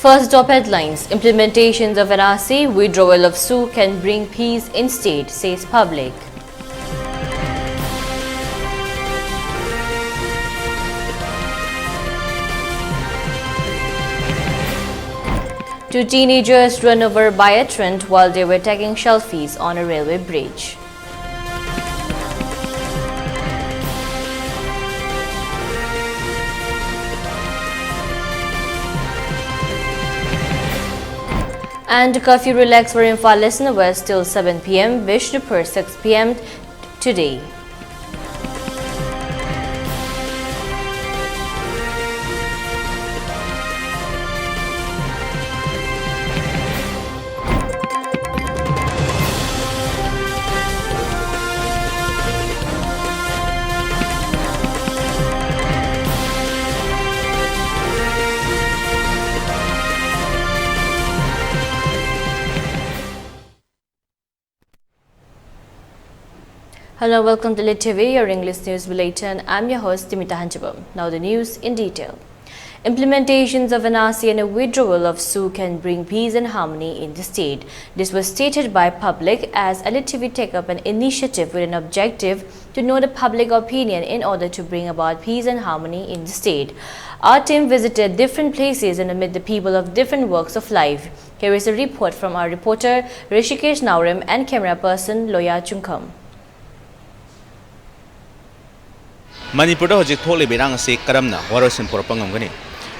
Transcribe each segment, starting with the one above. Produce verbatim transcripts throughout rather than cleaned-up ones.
First top headlines: Implementations of N R C, withdrawal of SoO can bring peace in state, says public. Two teenagers run over by a train while they were taking selfies on a railway bridge. And curfew relaxed for Imphal East and West till seven p m, Bishnupur six p m today. Hello, welcome to Elite T V, your English news bulletin. I'm your host, Dimita Hanjabam. Now the news in detail. Implementations of N R C and a withdrawal of SoO can bring peace and harmony in the state. This was stated by public as Elite T V take up an initiative with an objective to know the public opinion in order to bring about peace and harmony in the state. Our team visited different places and met the people of different walks of life. Here is a report from our reporter Rishikesh Naorem and camera person Loya Chungkham. ꯃꯅꯤꯄꯨꯔꯗ ꯍꯧꯖꯤꯛ ꯊꯣꯛꯂꯤꯕ ꯏꯔꯥꯡ ꯑꯁꯤ ꯀꯔꯝꯅ ꯋꯥꯔꯣꯏꯁꯤꯟ ꯄꯨꯔꯛꯄ ꯉꯝꯒꯅꯤ?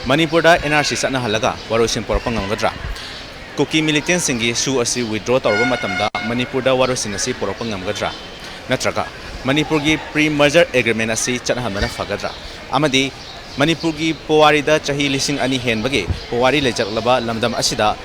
ꯃꯅꯤꯄꯨꯔꯗ N R C ꯆꯠꯅꯍꯜꯂꯒ ꯋꯥꯔꯣꯏꯁꯤꯟ ꯄꯨꯔꯛꯄ ꯉꯝꯒꯗ꯭ꯔꯥ? ꯀꯨꯀꯤ militantꯁꯤꯡꯒꯤ SoO ꯑꯁꯤ withdraw ꯇꯧꯔꯕ ꯃꯇꯝꯗ ꯃꯅꯤꯄꯨꯔꯗ ꯋꯥꯔꯣꯏꯁꯤꯟ ꯑꯁꯤ ꯄꯨꯔꯛꯄ ꯉꯝꯒꯗ꯭ꯔꯥ? ꯅꯠꯇ꯭ꯔꯒ ꯃꯅꯤꯄꯨꯔꯒꯤ pre-merger agreement ꯑꯁꯤ ꯆꯠꯅꯍꯟꯕꯅ ꯐꯒꯗ꯭ꯔꯥ? ꯑꯃꯗꯤ ꯃꯅꯤꯄꯨꯔꯒꯤ ꯄꯨꯋꯥꯔꯤꯗ ꯆꯍꯤ ꯂꯤꯁꯤꯡ ꯑꯅꯤ ꯍꯦꯟꯕꯒꯤ ꯄꯨꯋꯥꯔꯤ ꯂꯩꯖꯔꯛꯂꯕ ꯂꯝꯗꯝ ꯑꯁꯤꯗ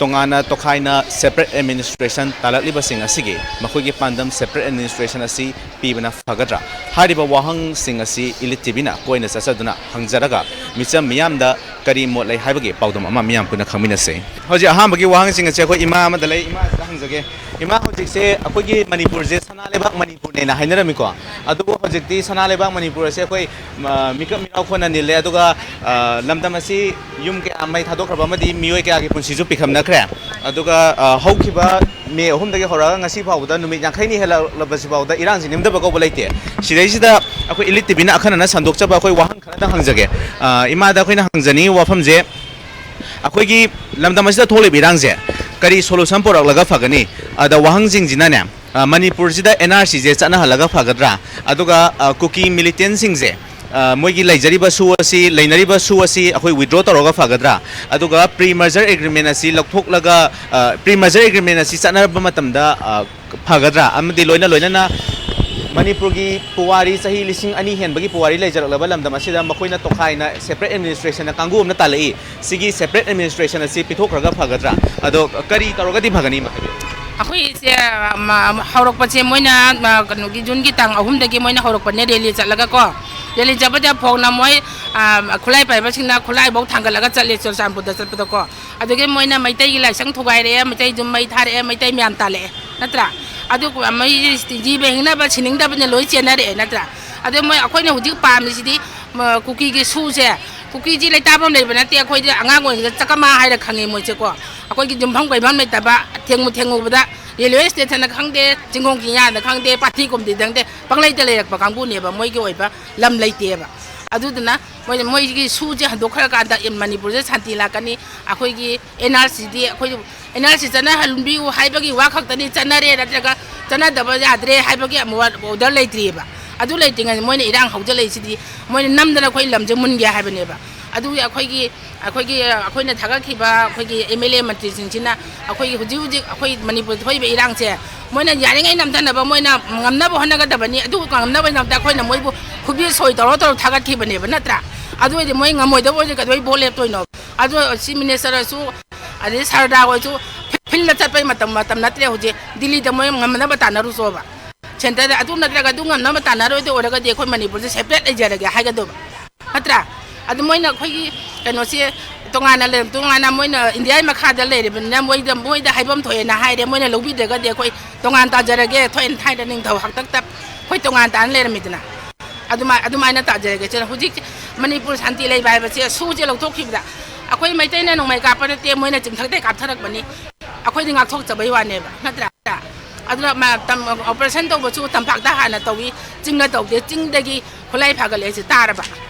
ꯇꯣꯉꯥꯟꯅ ꯇꯣꯈꯥꯏꯅ separate administration ꯇꯥꯂꯛꯂꯤꯕꯁꯤꯡ ꯑꯁꯤꯒꯤ ꯃꯈꯣꯏꯒꯤ ꯄꯥꯟꯗꯝ separate administration ꯑꯁꯤ ꯄꯤꯕꯅ ꯐꯒꯗ꯭ꯔꯥ? ꯍꯥꯏꯔꯤꯕ ꯋꯥꯍꯪꯁꯤꯡ ꯑꯁꯤ Elite T Vꯅ ꯀꯣꯏꯅ ꯆꯠꯆꯗꯨꯅ ꯍꯪꯖꯔꯒ ꯃꯤꯆꯝ ꯃꯤꯌꯥꯝꯗ ꯀꯔꯤ ꯃꯣꯠ ꯂꯩ ꯍꯥꯏꯕꯒꯤ ꯄꯥꯎꯗꯝ ꯑꯃ ꯃꯤꯌꯥꯝ ꯄꯨꯟꯅ ꯈꯪꯃꯤꯟꯅꯁꯤ꯫ ꯍꯧꯖꯤꯛ ꯑꯍꯥꯟꯕꯒꯤ ꯋꯥꯍꯪꯁꯤꯡ ꯑꯁꯤ ꯑꯩꯈꯣꯏ ꯏꯃꯥ ꯑꯃꯗ ꯂꯩ꯫ ꯏꯃꯥꯁꯤꯗ ꯍꯪꯖꯒꯦ꯫ ꯏꯃꯥ, ꯍꯧꯖꯤꯛꯁꯦ ꯑꯩꯈꯣꯏꯒꯤ ꯃꯅꯤꯄꯨꯔꯁꯦ ꯁꯅꯥ ꯂꯩꯕꯥꯛ ꯃꯅꯤꯄꯨꯔꯅꯦꯅ ꯍꯥꯏꯅꯔꯝꯃꯤꯀꯣ꯫ ꯑꯗꯨꯕꯨ ꯍꯧꯖꯤꯛꯇꯤ ꯁꯅꯥ ꯂꯩꯕꯥꯛ ꯃꯅꯤꯄꯨꯔ ꯑꯁꯦ ꯑꯩꯈꯣꯏ, ꯑ, ꯃꯤꯀꯞ ꯃꯤꯔꯥꯎ ꯈꯣꯟꯅ ꯅꯤꯜꯂꯦ꯫ ꯑꯗꯨꯒ, ꯑ, ꯂꯝꯗꯝ ꯑꯁꯤ ꯌꯨꯝ ꯀꯌꯥ ꯃꯩ ꯊꯥꯗꯣꯛꯈ꯭ꯔꯕ ꯑꯃꯗꯤ ꯃꯤꯑꯣꯏ ꯀꯌꯥꯒꯤ ꯄꯨꯟꯁꯤꯁꯨ ꯄꯤꯈꯝꯅꯈ꯭ꯔꯦ꯫ ꯑꯗꯨꯒ, ꯑ, ꯍꯧꯈꯤꯕ ꯃꯦ ꯑꯍꯨꯝꯗꯒꯤ ꯍꯧꯔꯛꯑꯒ ꯉꯁꯤ ꯐꯥꯎꯕꯗ ꯅꯨꯃꯤꯠ ꯌꯥꯡꯈꯩꯅꯤ ꯍꯦꯜꯂꯛꯂꯕꯁꯤ ꯐꯥꯎꯗ ꯏꯔꯥꯡꯁꯤ ꯅꯦꯝꯗꯕ ꯀꯧꯕ ꯂꯩꯇꯦ꯫ ꯁꯤꯗꯩꯁꯤꯗ ꯑꯩꯈꯣꯏ ꯏꯂꯤꯠ ꯇꯤꯚꯤꯅ ꯑꯈꯟꯅꯅ ꯁꯟꯗꯣꯛꯆꯕ ꯑꯩꯈꯣꯏ ꯋꯥꯍꯪ ꯈꯔꯗꯪ ꯍꯪꯖꯒꯦ꯫ ꯑ, ꯏꯃꯥꯗ ꯑꯩꯈꯣꯏꯅ ꯍꯪꯖꯅꯤꯡꯉꯤ ꯋꯥꯐꯝꯁꯦ, ꯑꯩꯈꯣꯏꯒꯤ ꯂꯝꯗꯝ ꯑꯁꯤꯗ ꯊꯣꯛꯂꯤꯕ ꯏꯔꯥꯡꯁꯦ ꯀꯔꯤ solution ꯄꯨꯔꯛꯂꯒ ꯐꯒꯅꯤ? ꯑꯗ ꯋꯥꯍꯪꯁꯤꯡꯁꯤꯅꯅꯦ, ꯑ, ꯃꯅꯤꯄꯨꯔꯁꯤꯗ ꯑꯦꯟ ꯑꯥꯔ ꯁꯤꯁꯦ ꯆꯠꯅꯍꯜꯂꯒ ꯐꯒꯗ꯭ꯔꯥ? ꯑꯗꯨꯒ, ꯑ, ꯀꯨꯀꯤ ꯃꯤꯂꯤꯇꯦꯟꯁꯤꯡꯁꯦ, ꯑ, ꯃꯣꯏꯒꯤ ꯂꯩꯖꯔꯤꯕ ꯁꯨ ꯑꯁꯤ, ꯂꯩꯅꯔꯤꯕ ꯁꯨ ꯑꯁꯤ ꯑꯩꯈꯣꯏ withdraw ꯇꯧꯔꯒ ꯐꯒꯗ꯭ꯔꯥ? ꯑꯗꯨꯒ pre merger agreement ꯑꯁꯤ ꯂꯧꯊꯣꯛꯂꯒ, ꯑ, pre merger agreement ꯑꯁꯤ ꯆꯠꯅꯔꯛꯄ ꯃꯇꯝꯗ, ꯑ, ꯐꯒꯗ꯭ꯔꯥ? ꯑꯃꯗꯤ ꯂꯣꯏꯅ ꯂꯣꯏꯅꯅ ꯃꯅꯤꯄꯨꯔꯒꯤ ꯄꯨꯋꯥꯔꯤ, ꯆꯍꯤ ꯂꯤꯁꯤꯡ ꯑꯅꯤ ꯍꯦꯟꯕꯒꯤ ꯄꯨꯋꯥꯔꯤ ꯂꯩꯖꯔꯛꯂꯕ ꯂꯝꯗꯝ ꯑꯁꯤꯗ ꯃꯈꯣꯏꯅ ꯇꯣꯈꯥꯏꯅ separate administration ꯀꯥꯡꯕꯨ ꯑꯃꯅ ꯇꯥꯜꯂꯛꯏ꯫ ꯁꯤꯒꯤ separate administration ꯑꯁꯤ ꯄꯤꯊꯣꯛꯈ꯭ꯔꯒ ꯐꯒꯗ꯭ꯔꯥ? ꯑꯗꯣ ꯀꯔꯤ ꯇꯧꯔꯒꯗꯤ ꯐꯒꯅꯤ ꯃꯈꯣꯏ? ꯑꯩꯈꯣꯏꯁꯦ, ꯑꯃ, ꯑꯃ ꯍꯧꯔꯛꯄꯁꯦ ꯃꯣꯏꯅ, ꯑꯃ, ꯀꯩꯅꯣꯒꯤ ꯖꯨꯟꯒꯤ ꯇꯥꯡ ꯑꯍꯨꯝꯗꯒꯤ ꯃꯣꯏꯅ ꯍꯧꯔꯛꯄꯅꯦ ꯔꯦꯂꯤ ꯆꯠꯂꯒ ꯀꯣ꯫ ꯔꯦꯂꯤ ꯆꯠꯄꯗ ꯐꯣꯡꯅ ꯃꯣꯏ, ꯑ, ꯈꯨꯠꯂꯥꯏ ꯄꯥꯏꯕꯁꯤꯡꯅ ꯈꯨꯠꯂꯥꯏꯐꯧ ꯊꯥꯡꯒꯠꯂꯒ ꯆꯠꯂꯦ ꯆꯨꯔꯆꯥꯟꯄꯨꯔꯗ ꯆꯠꯄꯗꯀꯣ꯫ ꯑꯗꯒꯤ ꯃꯣꯏꯅ ꯃꯩꯇꯩꯒꯤ ꯂꯥꯏꯁꯪ ꯊꯨꯒꯥꯏꯔꯛꯑꯦ, ꯃꯩꯇꯩ ꯌꯨꯝ ꯃꯩ ꯊꯥꯔꯛꯑꯦ, ꯃꯩꯇꯩ ꯃꯌꯥꯝ ꯇꯥꯜꯂꯛꯑꯦ, ꯅꯠꯇ꯭ꯔꯥ? ꯑꯗꯨ ꯃꯩ ꯖꯤꯕ ꯍꯤꯡꯅꯕ ꯁꯤꯅꯤꯡꯗꯕꯅ ꯂꯣꯏ ꯆꯦꯟꯅꯔꯛꯑꯦ, ꯅꯠꯇ꯭ꯔꯥ? ꯑꯗꯣ ꯃꯣꯏ, ꯑꯩꯈꯣꯏꯅ ꯍꯧꯖꯤꯛ ꯄꯥꯝꯃꯤꯁꯤꯗꯤ, ꯃ, ꯀꯨꯀꯤꯒꯤ ꯁꯨꯁꯦ, ꯀꯨꯀꯤꯁꯤ ꯂꯩꯇꯥꯐꯝ ꯂꯩꯕ ꯅꯠꯇꯦ꯫ ꯑꯩꯈꯣꯏꯗꯤ ꯑꯉꯥꯡ ꯑꯣꯏꯔꯤꯉꯩꯗ ꯆꯀꯃꯥ ꯍꯥꯏꯔ ꯈꯪꯉꯤ ꯃꯣꯏꯁꯦꯀꯣ꯫ ꯑꯩꯈꯣꯏꯒꯤ ꯌꯨꯝꯐꯝ ꯀꯩꯐꯝ ꯂꯩꯇꯕ, ꯊꯦꯡꯉꯨ ꯊꯦꯡꯉꯨꯕꯗ ꯔꯦꯜꯋꯦ ꯁ꯭ꯇꯦꯁꯟꯗ ꯈꯪꯗꯦ, ꯆꯤꯡꯈꯣꯡ ꯆꯤꯡꯌꯥꯗ ꯈꯪꯗꯦ, ꯄꯥꯊꯤ ꯀꯨꯝꯗꯤꯗ ꯈꯪꯗꯦ, ꯄꯪꯂꯩꯇ ꯂꯩꯔꯛꯄ ꯀꯥꯡꯕꯨꯅꯦꯕ, ꯃꯣꯏꯒꯤ ꯑꯣꯏꯕ ꯂꯝ ꯂꯩꯇꯦꯕ꯫ ꯑꯗꯨꯗꯨꯅ ꯃꯣꯏꯅ, ꯃꯣꯏꯒꯤ ꯁꯨꯁꯦ ꯍꯟꯗꯣꯛꯈ꯭ꯔꯀꯥꯟꯗ ꯃꯅꯤꯄꯨꯔꯁꯦ ꯁꯥꯟꯇꯤ ꯂꯥꯛꯀꯅꯤ꯫ ꯑꯩꯈꯣꯏꯒꯤ ꯑꯦꯟ ꯑꯥꯔ ꯁꯤꯗꯤ ꯑꯩꯈꯣꯏ ꯑꯦꯟ ꯑꯥꯔ ꯁꯤ ꯆꯠꯅꯍꯟꯕꯤꯌꯨ ꯍꯥꯏꯕꯒꯤ ꯋꯥ ꯈꯛꯇꯅꯤ, ꯆꯠꯅꯔꯦ ꯅꯠꯇ꯭ꯔꯒ ꯆꯠꯅꯗꯕ ꯌꯥꯗ꯭ꯔꯦ ꯍꯥꯏꯕꯒꯤ ꯑꯃꯨꯛ ꯑꯣꯔꯗꯔ ꯂꯩꯇ꯭ꯔꯤꯑꯕ꯫ ꯑꯗꯨ ꯂꯩꯇ꯭ꯔꯤꯉꯩꯗ ꯃꯣꯏꯅ ꯏꯔꯥꯡ ꯍꯧꯖꯤꯜꯂꯛꯏꯁꯤꯗꯤ, ꯃꯣꯏꯅ ꯅꯝꯗꯅ ꯑꯩꯈꯣꯏ ꯂꯝꯁꯦ ꯃꯨꯟꯒꯦ ꯍꯥꯏꯕꯅꯦꯕ꯫ ꯑꯗꯨꯒꯤ ꯑꯩꯈꯣꯏꯒꯤ, ꯑꯩꯈꯣꯏꯒꯤ, ꯑꯩꯈꯣꯏꯅ ꯊꯥꯒꯠꯈꯤꯕ ꯑꯩꯈꯣꯏꯒꯤ ꯑꯦꯝ ꯑꯦꯜ ꯑꯦ ꯃꯟꯇ꯭ꯔꯤꯁꯤꯡꯁꯤꯅ ꯑꯩꯈꯣꯏꯒꯤ ꯍꯧꯖꯤꯛ ꯍꯧꯖꯤꯛ ꯑꯩꯈꯣꯏ ꯃꯅꯤꯄꯨꯔꯗ ꯊꯣꯛꯏꯕ ꯏꯔꯥꯡꯁꯦ ꯃꯣꯏꯅ ꯌꯥꯔꯤꯉꯩ ꯅꯝꯊꯅꯕ, ꯃꯣꯏꯅ ꯉꯝꯅꯕ ꯍꯣꯠꯅꯒꯗꯕꯅꯤ꯫ ꯑꯗꯨ ꯉꯝꯅꯕꯒꯤꯗꯃꯛꯇ ꯑꯩꯈꯣꯏꯅ ꯃꯣꯏꯕꯨ ꯈꯨꯕꯤ ꯁꯣꯏ ꯇꯧꯔ ꯇꯧꯔ ꯊꯥꯒꯠꯈꯤꯕꯅꯦꯕ, ꯅꯠꯇ꯭ꯔꯥ? ꯑꯗꯨ ꯑꯣꯏꯔꯗꯤ ꯃꯣꯏ ꯉꯝꯃꯣꯏꯗꯕ ꯑꯣꯏꯔꯗꯤ ꯀꯩꯗꯧꯕꯩ ꯚꯣꯠ ꯂꯦꯞꯇꯣꯏꯅꯣ? ꯑꯗꯨ ꯆꯤꯐ ꯃꯤꯅꯤꯁꯇꯔꯁꯨ, ꯑꯗꯩ ꯁꯔꯗꯥꯔ ꯍꯣꯏꯁꯨ ꯐꯤꯜꯗ ꯆꯠꯄꯩ ꯃꯇꯝ, ꯃꯇꯝ ꯅꯠꯇ꯭ꯔꯦ ꯍꯧꯖꯤꯛ꯫ ꯗꯤꯜꯂꯤꯗ ꯃꯣꯏ ꯉꯝꯅꯕ ꯇꯥꯟꯅꯔꯨꯆꯣꯕ꯫ ꯁꯦꯟꯇꯔꯗ ꯑꯗꯨ ꯅꯠꯇ꯭ꯔꯒ ꯑꯗꯨ ꯉꯝꯅꯕ ꯇꯥꯟꯅꯔꯣꯏꯗ ꯑꯣꯏꯔꯒꯗꯤ ꯑꯩꯈꯣꯏ ꯃꯅꯤꯄꯨꯔꯁꯦ ꯁꯦꯄꯔꯦꯠ ꯂꯩꯖꯔꯒꯦ ꯍꯥꯏꯒꯗꯧꯕ, ꯅꯠꯇ꯭ꯔꯥ? ꯑꯗꯨ ꯃꯣꯏꯅ ꯑꯩꯈꯣꯏꯒꯤ ꯀꯩꯅꯣꯁꯤ ꯇꯣꯉꯥꯟꯅ ꯂꯩ-, ꯇꯣꯉꯥꯟꯅ ꯃꯣꯏꯅ ꯏꯟꯗꯤꯌꯥꯒꯤ ꯃꯈꯥꯗ ꯂꯩꯔꯤꯕꯅꯤꯅ ꯃꯣꯏꯗ, ꯃꯣꯏꯗ ꯍꯥꯏꯐꯝ ꯊꯣꯛꯑꯦꯅ ꯍꯥꯏꯔꯦ꯫ ꯃꯣꯏꯅ ꯂꯧꯕꯤꯗ꯭ꯔꯒꯗꯤ ꯑꯩꯈꯣꯏ ꯇꯣꯉꯥꯟ ꯇꯥꯖꯔꯒꯦ, ꯊꯣꯏꯅ ꯊꯥꯏꯅ ꯅꯤꯡꯊꯧ ꯍꯥꯛꯇꯛꯇ ꯑꯩꯈꯣꯏ ꯇꯣꯉꯥꯟ ꯇꯥꯅ ꯂꯩꯔꯝꯃꯤꯗꯅ꯫ ꯑꯗꯨꯃꯥꯏ-, ꯑꯗꯨꯃꯥꯏꯅ ꯇꯥꯖꯔꯒꯦ꯫ ꯁꯤꯅ ꯍꯧꯖꯤꯛ ꯃꯅꯤꯄꯨꯔ ꯁꯥꯟꯇꯤ ꯂꯩꯕ ꯍꯥꯏꯕꯁꯦ ꯁꯨꯁꯦ ꯂꯧꯊꯣꯛꯈꯤꯕꯗ ꯑꯩꯈꯣꯏ ꯃꯩꯇꯩꯅ ꯅꯣꯡꯃꯩ ꯀꯥꯞꯄ ꯅꯠꯇꯦ, ꯃꯣꯏꯅ ꯆꯤꯡꯊꯛꯇꯒꯤ ꯀꯥꯞꯊꯔꯛꯄꯅꯤ꯫ ꯑꯩꯈꯣꯏꯗꯤ ꯉꯥꯛꯊꯣꯛꯆꯕꯩ ꯋꯥꯅꯦꯕ, ꯅꯠꯇ꯭ꯔꯥ? ꯑꯗꯨꯅ ꯃ-, ꯇꯝ-, operation ꯇꯧꯕꯁꯨ ꯇꯝꯄꯥꯛꯇ ꯍꯥꯟꯅ ꯇꯧꯏ, ꯆꯤꯡꯗ ꯇꯧꯗꯦ꯫ ꯆꯤꯡꯗꯒꯤ ꯈꯨꯠꯂꯥꯏ ꯐꯥꯒꯠꯂꯛꯑꯦꯁꯦ ꯇꯥꯔꯕ?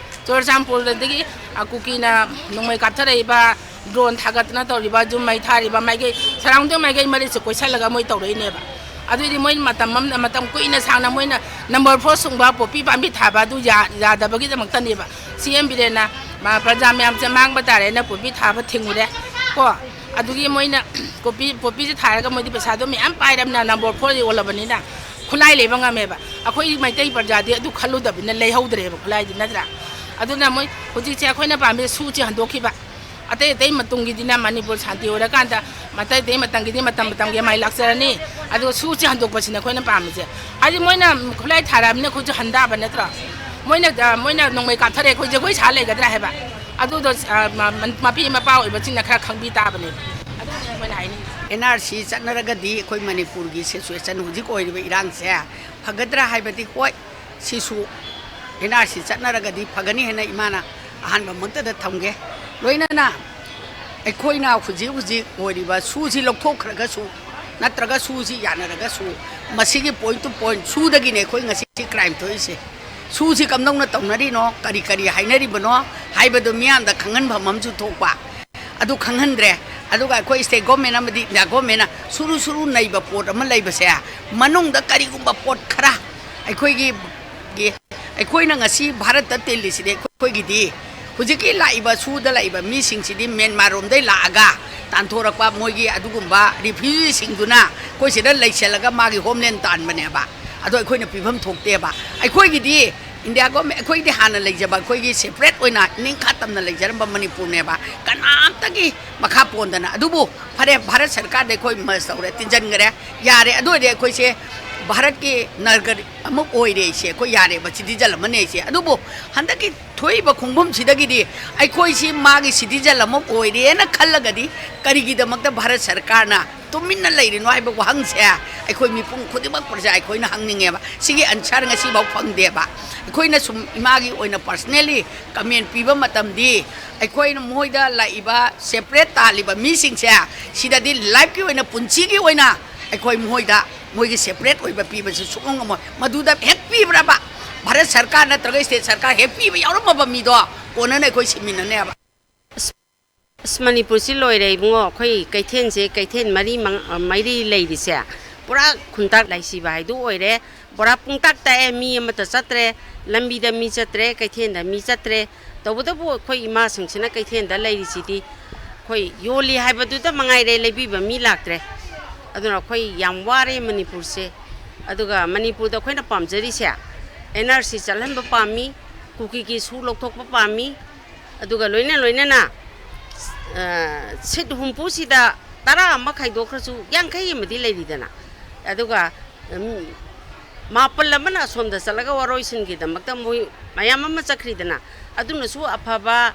ꯆꯨꯔꯆꯥꯟꯄꯨꯔꯗꯒꯤ, ꯑ, ꯀꯨꯀꯤꯅ ꯅꯣꯡꯃꯩ ꯀꯥꯞꯊꯔꯛꯏꯕ, drone ꯊꯥꯒꯠꯇꯅ ꯇꯧꯔꯤꯕ, ꯖꯨꯝ ꯃꯩ ꯊꯥꯔꯤꯕ, ꯃꯥꯏꯀꯩ, surrounding ꯃꯥꯏꯀꯩ ꯃꯔꯤꯁꯦ ꯀꯣꯏꯁꯜꯂꯒ ꯃꯣꯏ ꯇꯧꯔꯛꯏꯅꯦꯕ꯫ ꯑꯗꯨꯏꯗꯤ ꯃꯣꯏ ꯃꯇꯝ ꯑꯃ, ꯃꯇꯝ ꯀꯨꯏꯅ ꯁꯥꯡꯅ ꯃꯣꯏꯅ number four ꯁꯨꯡꯕ ꯄꯣꯄꯤ ꯄꯥꯝꯕꯤ ꯊꯥꯕ ꯑꯗꯨ ꯌꯥ-, ꯌꯥꯗꯕꯒꯤꯗꯃꯛꯇꯅꯦꯕ꯫ ꯁꯤ ꯑꯦꯝ ꯕꯤꯔꯦꯟꯅ, ꯃꯥ, ꯄ꯭ꯔꯖꯥ ꯃꯌꯥꯝꯁꯦ ꯃꯥꯡꯕ ꯇꯥꯔꯦꯅ ꯄꯣꯄꯤ ꯊꯥꯕ ꯊꯤꯡꯉꯨꯔꯦ ꯀꯣ꯫ ꯑꯗꯨꯒꯤ ꯃꯣꯏꯅ ꯄꯣꯄꯤ, ꯄꯣꯄꯤꯁꯦ ꯊꯥꯔꯒ ꯃꯣꯏꯗꯤ ꯄꯩꯁꯥꯗꯣ ꯃꯌꯥꯝ ꯄꯥꯏꯔꯕꯅꯤꯅ number four ꯌꯣꯜꯂꯕꯅꯤꯅ ꯈꯨꯠꯂꯥꯏ ꯂꯩꯕ ꯉꯝꯃꯦꯕ꯫ ꯑꯩꯈꯣꯏ ꯃꯩꯇꯩ ꯄ꯭ꯔꯖꯥꯗꯤ ꯑꯗꯨ ꯈꯜꯂꯨꯗꯕꯅꯤꯅ ꯂꯩꯍꯧꯗ꯭ꯔꯦꯕ ꯈꯨꯠꯂꯥꯏꯗꯤ, ꯅꯠꯇ꯭ꯔꯥ? ꯑꯗꯨꯅ ꯃꯣꯏ ꯍꯧꯖꯤꯛꯁꯦ ꯑꯩꯈꯣꯏꯅ ꯄꯥꯝꯃꯤ ꯁꯨꯁꯦ ꯍꯟꯗꯣꯛꯈꯤꯕ꯫ ꯑꯇꯩ ꯑꯇꯩ ꯃꯇꯨꯡꯒꯤꯗꯤꯅ ꯃꯅꯤꯄꯨꯔ ꯁꯥꯟꯇꯤ ꯑꯣꯏꯔꯀꯥꯟꯗ ꯃꯇꯩ ꯑꯇꯩ ꯃꯇꯝꯒꯤꯗꯤ ꯃꯇꯝ ꯃꯇꯝꯒꯤ ꯃꯥꯏ ꯂꯥꯛꯆꯔꯅꯤ꯫ ꯑꯗꯨꯒ ꯁꯨꯁꯦ ꯍꯟꯗꯣꯛꯄꯁꯤꯅ ꯑꯩꯈꯣꯏꯅ ꯄꯥꯝꯃꯤꯁꯦ꯫ ꯍꯥꯏꯗꯤ ꯃꯣꯏꯅ ꯈꯨꯠꯂꯥꯏ ꯊꯥꯔꯛꯑꯕꯅꯤꯅ ꯑꯩꯈꯣꯏꯁꯨ ꯍꯟꯗꯕ ꯅꯠꯇ꯭ꯔꯣ? ꯃꯣꯏꯅ, ꯑ, ꯃꯣꯏꯅ ꯅꯣꯡꯃꯩ ꯀꯥꯞꯊꯔꯛꯑꯦ, ꯑꯩꯈꯣꯏ ꯖꯒꯣꯏ ꯁꯥ ꯂꯩꯒꯗ꯭ꯔꯥ ꯍꯥꯏꯕ? ꯑꯗꯨꯗꯣ, ꯑ, ꯃ-, ꯃ-, ꯃꯄꯤ ꯃꯄꯥ ꯑꯣꯏꯕꯁꯤꯡꯅ ꯈꯔ ꯈꯪꯕꯤ ꯇꯥꯕꯅꯦꯕ꯫ ꯑꯗꯨꯅꯦ ꯑꯩꯈꯣꯏꯅ ꯍꯥꯏꯅꯤꯡꯉꯤꯁꯦ꯫ ꯑꯦꯟ ꯑꯥꯔ ꯁꯤ ꯆꯠꯅꯔꯒꯗꯤ ꯑꯩꯈꯣꯏ ꯃꯅꯤꯄꯨꯔꯒꯤ situation ꯍꯧꯖꯤꯛ ꯑꯣꯏꯔꯤꯕ ꯏꯔꯥꯡꯁꯦ ꯐꯒꯗ꯭ꯔꯥ ꯍꯥꯏꯕꯗꯤ, ꯍꯣꯏ, ꯁꯤꯁꯨ ꯑꯦꯟ ꯑꯥꯔ ꯁꯤ ꯆꯠꯅꯔꯒꯗꯤ ꯐꯒꯅꯤ ꯍꯥꯏꯅ ꯏꯃꯥꯅ ꯑꯍꯥꯟꯕꯃꯛꯇꯗ ꯊꯝꯒꯦ꯫ ꯂꯣꯏꯅꯅ ꯑꯩꯈꯣꯏꯅ ꯍꯧꯖꯤꯛ ꯍꯧꯖꯤꯛ ꯑꯣꯏꯔꯤꯕ ꯁꯨꯁꯤ ꯂꯧꯊꯣꯛꯈ꯭ꯔꯒꯁꯨ, ꯅꯠꯇ꯭ꯔꯒ ꯁꯨꯁꯤ ꯌꯥꯅꯔꯒꯁꯨ, ꯃꯁꯤꯒꯤ point to point ꯁꯨꯗꯒꯤꯅꯦ ꯑꯩꯈꯣꯏ ꯉꯁꯤ crime ꯊꯣꯛꯏꯁꯦ꯫ ꯁꯨꯁꯤ ꯀꯝꯗꯧꯅ ꯇꯧꯅꯔꯤꯅꯣ, ꯀꯔꯤ ꯀꯔꯤ ꯍꯥꯏꯅꯔꯤꯕꯅꯣ ꯍꯥꯏꯕꯗꯨ ꯃꯤꯌꯥꯝꯗ ꯈꯪꯍꯟꯐꯝ ꯑꯃꯁꯨ ꯊꯣꯛꯄ꯫ ꯑꯗꯨ ꯈꯪꯍꯟꯗ꯭ꯔꯦ꯫ ꯑꯗꯨꯒ ꯑꯩꯈꯣꯏ state government ꯑꯃꯗꯤ India governmentꯅ ꯁꯨꯔꯨ ꯁꯨꯔꯨ ꯅꯩꯕ ꯄꯣꯠ ꯑꯃ ꯂꯩꯕꯁꯦ, ꯃꯅꯨꯡꯗ ꯀꯔꯤꯒꯨꯝꯕ ꯄꯣꯠ ꯈꯔ ꯑꯩꯈꯣꯏꯒꯤ, ꯒꯤ, ꯑꯩꯈꯣꯏꯅ ꯉꯁꯤ ꯚꯥꯔꯠꯇ ꯇꯤꯜꯂꯤꯁꯤꯗꯤ ꯑꯩꯈꯣꯏꯒꯤꯗꯤ ꯍꯧꯖꯤꯛꯀꯤ ꯂꯥꯛꯏꯕ ꯁꯨꯗ ꯂꯥꯛꯏꯕ ꯃꯤꯁꯤꯡꯁꯤꯗꯤ ꯃ꯭ꯌꯥꯟꯃꯥꯔ ꯔꯣꯝꯗꯩ ꯂꯥꯛꯑꯒ ꯇꯥꯟꯊꯣꯔꯛꯄ ꯃꯣꯏꯒꯤ ꯑꯗꯨꯒꯨꯝꯕ refugeeꯁꯤꯡꯗꯨꯅ ꯑꯩꯈꯣꯏ ꯁꯤꯗ ꯂꯩꯁꯜꯂꯒ ꯃꯥꯒꯤ homeland ꯇꯥꯟꯕꯅꯦꯕ꯫ ꯑꯗꯣ ꯑꯩꯈꯣꯏꯅ ꯄꯤꯐꯝ ꯊꯣꯛꯇꯦꯕ꯫ ꯑꯩꯈꯣꯏꯒꯤꯗꯤ India government, ꯑꯩꯈꯣꯏꯗꯤ ꯍꯥꯟꯅ ꯂꯩꯖꯕ, ꯑꯩꯈꯣꯏꯒꯤ separate ꯑꯣꯏꯅ ꯅꯤꯡꯈꯥ ꯇꯝꯅ ꯂꯩꯖꯔꯝꯕ ꯃꯅꯤꯄꯨꯔꯅꯦꯕ, ꯀꯅꯥꯝꯇꯒꯤ ꯃꯈꯥ ꯄꯣꯟꯗꯅ꯫ ꯑꯗꯨꯕꯨ ꯐꯔꯦ, ꯚꯥꯔꯠ ꯁꯔꯀꯥꯔꯗ ꯑꯩꯈꯣꯏ merge ꯇꯧꯔꯦ, ꯇꯤꯟꯁꯤꯟꯈ꯭ꯔꯦ, ꯌꯥꯔꯦ꯫ ꯑꯗꯨ ꯑꯣꯏꯔꯗꯤ ꯑꯩꯈꯣꯏꯁꯦ ꯚꯥꯔꯠꯀꯤ ꯅꯥꯒꯔꯤꯛ ꯑꯃ ꯑꯣꯏꯔꯦ ꯑꯩꯁꯦ, ꯑꯩꯈꯣꯏ ꯌꯥꯔꯦꯕ, ꯁꯤꯇꯤꯖꯟ ꯑꯃꯅꯦ ꯑꯩꯁꯦ꯫ ꯑꯗꯨꯕꯨ ꯍꯟꯗꯛꯀꯤ ꯊꯣꯛꯏꯕ ꯈꯣꯡꯐꯝꯁꯤꯗꯒꯤꯗꯤ ꯑꯩꯈꯣꯏꯁꯤ ꯃꯥꯒꯤ ꯁꯤꯇꯤꯖꯟ ꯑꯃ ꯑꯣꯏꯔꯦꯅ ꯈꯜꯂꯒꯗꯤ ꯀꯔꯤꯒꯤꯗꯃꯛꯇ ꯚꯥꯔꯠ ꯁꯔꯀꯥꯔꯅ ꯇꯨꯃꯤꯟꯅ ꯂꯩꯔꯤꯅꯣ ꯍꯥꯏꯕ ꯋꯥꯍꯪꯁꯦ ꯑꯩꯈꯣꯏ ꯃꯤꯄꯨꯝ ꯈꯨꯗꯤꯡꯃꯛ ꯄ꯭ꯔꯖꯥ ꯑꯩꯈꯣꯏꯅ ꯍꯪꯅꯤꯡꯉꯦꯕ꯫ ꯁꯤꯒꯤ ꯑꯟꯁꯔ ꯉꯁꯤꯐꯥꯎ ꯐꯪꯗꯦꯕ꯫ ꯑꯩꯈꯣꯏꯅ ꯁꯨꯝ ꯏꯃꯥꯒꯤ ꯑꯣꯏꯅ ꯄꯔꯁꯅꯦꯜꯂꯤ ꯀꯃꯦꯟ ꯄꯤꯕ ꯃꯇꯝꯗꯤ ꯑꯩꯈꯣꯏꯅ ꯃꯣꯏꯗ ꯂꯥꯛꯏꯕ ꯁꯦꯄꯔꯦꯠ ꯇꯥꯜꯂꯤꯕ ꯃꯤꯁꯤꯡꯁꯦ ꯁꯤꯗꯗꯤ ꯂꯥꯏꯐꯀꯤ ꯑꯣꯏꯅ, ꯄꯨꯟꯁꯤꯒꯤ ꯑꯣꯏꯅ ꯑꯩꯈꯣꯏ ꯃꯣꯏꯗ ꯃꯣꯏꯒꯤ ꯁꯦꯄꯔꯦꯠ ꯑꯣꯏꯕ ꯄꯤꯕꯁꯤ ꯁꯨꯡꯉꯝ ꯉꯝꯃꯣꯏ꯫ ꯃꯗꯨꯗ ꯍꯦꯛ ꯄꯤꯕ꯭ꯔꯕ ꯚꯥꯔꯠ ꯁꯔꯀꯥꯔ ꯅꯠꯇ꯭ꯔꯒ ꯁ꯭ꯇꯦꯠ ꯁꯔꯀꯥꯔ ꯍꯦꯛ ꯄꯤꯕ ꯌꯥꯎꯔꯝꯃꯕ ꯃꯤꯗꯣ ꯀꯣꯟꯅꯅ ꯑꯩꯈꯣꯏ ꯁꯤꯃꯤꯟꯅꯅꯦꯕ꯫ ꯑꯁ, ꯃꯅꯤꯄꯨꯔꯁꯤ ꯂꯣꯏꯔꯦ ꯏꯕꯨꯡꯉꯣ꯫ ꯑꯩꯈꯣꯏ ꯀꯩꯊꯦꯜꯁꯦ, ꯀꯩꯊꯦꯜ ꯃꯔꯤ ꯃꯉꯥ, ꯃꯔꯤ ꯂꯩꯔꯤꯁꯦ ꯄꯨꯔꯥ ꯈꯨꯟꯇꯥꯛ ꯂꯥꯏꯁꯤꯕ ꯍꯥꯏꯗꯨ ꯑꯣꯏꯔꯦ꯫ ꯄꯨꯔꯥ ꯄꯨꯡꯇꯥꯛ ꯇꯥꯛꯑꯦ꯫ ꯃꯤ ꯑꯃꯠꯇ ꯆꯠꯇ꯭ꯔꯦ, ꯂꯝꯕꯤꯗ ꯃꯤ ꯆꯠꯇ꯭ꯔꯦ, ꯀꯩꯊꯦꯜꯗ ꯃꯤ ꯆꯠꯇ꯭ꯔꯦ꯫ ꯇꯧꯕꯇꯕꯨ ꯑꯩꯈꯣꯏ ꯏꯃꯥꯁꯤꯡꯁꯤꯅ ꯀꯩꯊꯦꯜꯗ ꯂꯩꯔꯤꯁꯤꯗꯤ ꯑꯩꯈꯣꯏ ꯌꯣꯜꯂꯤ ꯍꯥꯏꯕꯗꯨꯗ ꯃꯉꯥꯏꯔꯦ, ꯂꯩꯕꯤꯕ ꯃꯤ ꯂꯥꯛꯇ꯭ꯔꯦ꯫ ꯑꯗꯨꯅ ꯑꯩꯈꯣꯏ ꯌꯥꯝ ꯋꯥꯔꯦ ꯃꯅꯤꯄꯨꯔꯁꯦ꯫ ꯑꯗꯨꯒ ꯃꯅꯤꯄꯨꯔꯗ ꯑꯩꯈꯣꯏꯅ ꯄꯥꯝꯖꯔꯤꯁꯦ, ꯑꯦꯟ ꯑꯥꯔ ꯁꯤ ꯆꯠꯍꯟꯕ ꯄꯥꯝꯃꯤ, ꯀꯨꯀꯤꯒꯤ ꯁꯨ ꯂꯧꯊꯣꯛꯄ ꯄꯥꯝꯃꯤ, ꯑꯗꯨꯒ ꯂꯣꯏꯅ ꯂꯣꯏꯅꯅ, ꯑ, ꯁꯤꯠ ꯍꯨꯝꯐꯨꯁꯤꯗ ꯇꯔꯥ ꯑꯃ ꯈꯥꯏꯗꯣꯛꯈ꯭ꯔꯁꯨ ꯌꯥꯡꯈꯩ ꯑꯃꯗꯤ ꯂꯩꯔꯤꯗꯅ꯫ ꯑꯗꯨꯒ, ꯎꯝ, ꯃꯥꯄꯜ ꯑꯃꯅ ꯑꯁꯣꯝꯗ ꯆꯠꯂꯒ ꯋꯥꯔꯣꯏꯁꯤꯟꯒꯤꯗꯃꯛꯇ ꯃꯣꯏ ꯃꯌꯥꯝ ꯑꯃ ꯆꯠꯈ꯭ꯔꯤꯗꯅ꯫ ꯑꯗꯨꯅꯁꯨ ꯑꯐꯕ,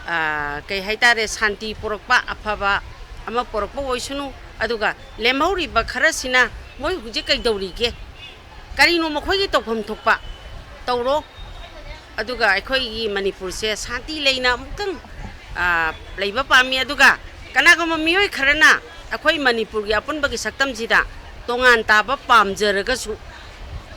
ꯑ, ꯀꯩ ꯍꯥꯏꯇꯥꯔꯦ, ꯁꯥꯟꯇꯤ ꯄꯨꯔꯛꯄ, ꯑꯐꯕ ꯑꯃ ꯄꯨꯔꯛꯄ ꯑꯣꯏꯁꯅꯨ꯫ ꯑꯗꯨꯒ ꯂꯦꯝꯍꯧꯔꯤꯕ ꯈꯔꯁꯤꯅ ꯃꯣꯏ ꯍꯧꯖꯤꯛ ꯀꯩꯗꯧꯔꯤꯒꯦ? ꯀꯔꯤꯅꯣ ꯃꯈꯣꯏꯒꯤ ꯇꯧꯐꯝ ꯊꯣꯛꯄ ꯇꯧꯔꯣ꯫ ꯑꯗꯨꯒ ꯑꯩꯈꯣꯏꯒꯤ ꯃꯅꯤꯄꯨꯔꯁꯦ ꯁꯥꯟꯇꯤ ꯂꯩꯅ ꯑꯃꯨꯛꯇꯪ, ꯑ, ꯂꯩꯕ ꯄꯥꯝꯃꯤ꯫ ꯑꯗꯨꯒ ꯀꯅꯥꯒꯨꯝꯕ ꯃꯤꯑꯣꯏ ꯈꯔꯅ ꯑꯩꯈꯣꯏ ꯃꯅꯤꯄꯨꯔꯒꯤ ꯑꯄꯨꯟꯕꯒꯤ ꯁꯛꯇꯝꯁꯤꯗ ꯇꯣꯉꯥꯟ ꯇꯥꯕ ꯄꯥꯝꯖꯔꯒꯁꯨ,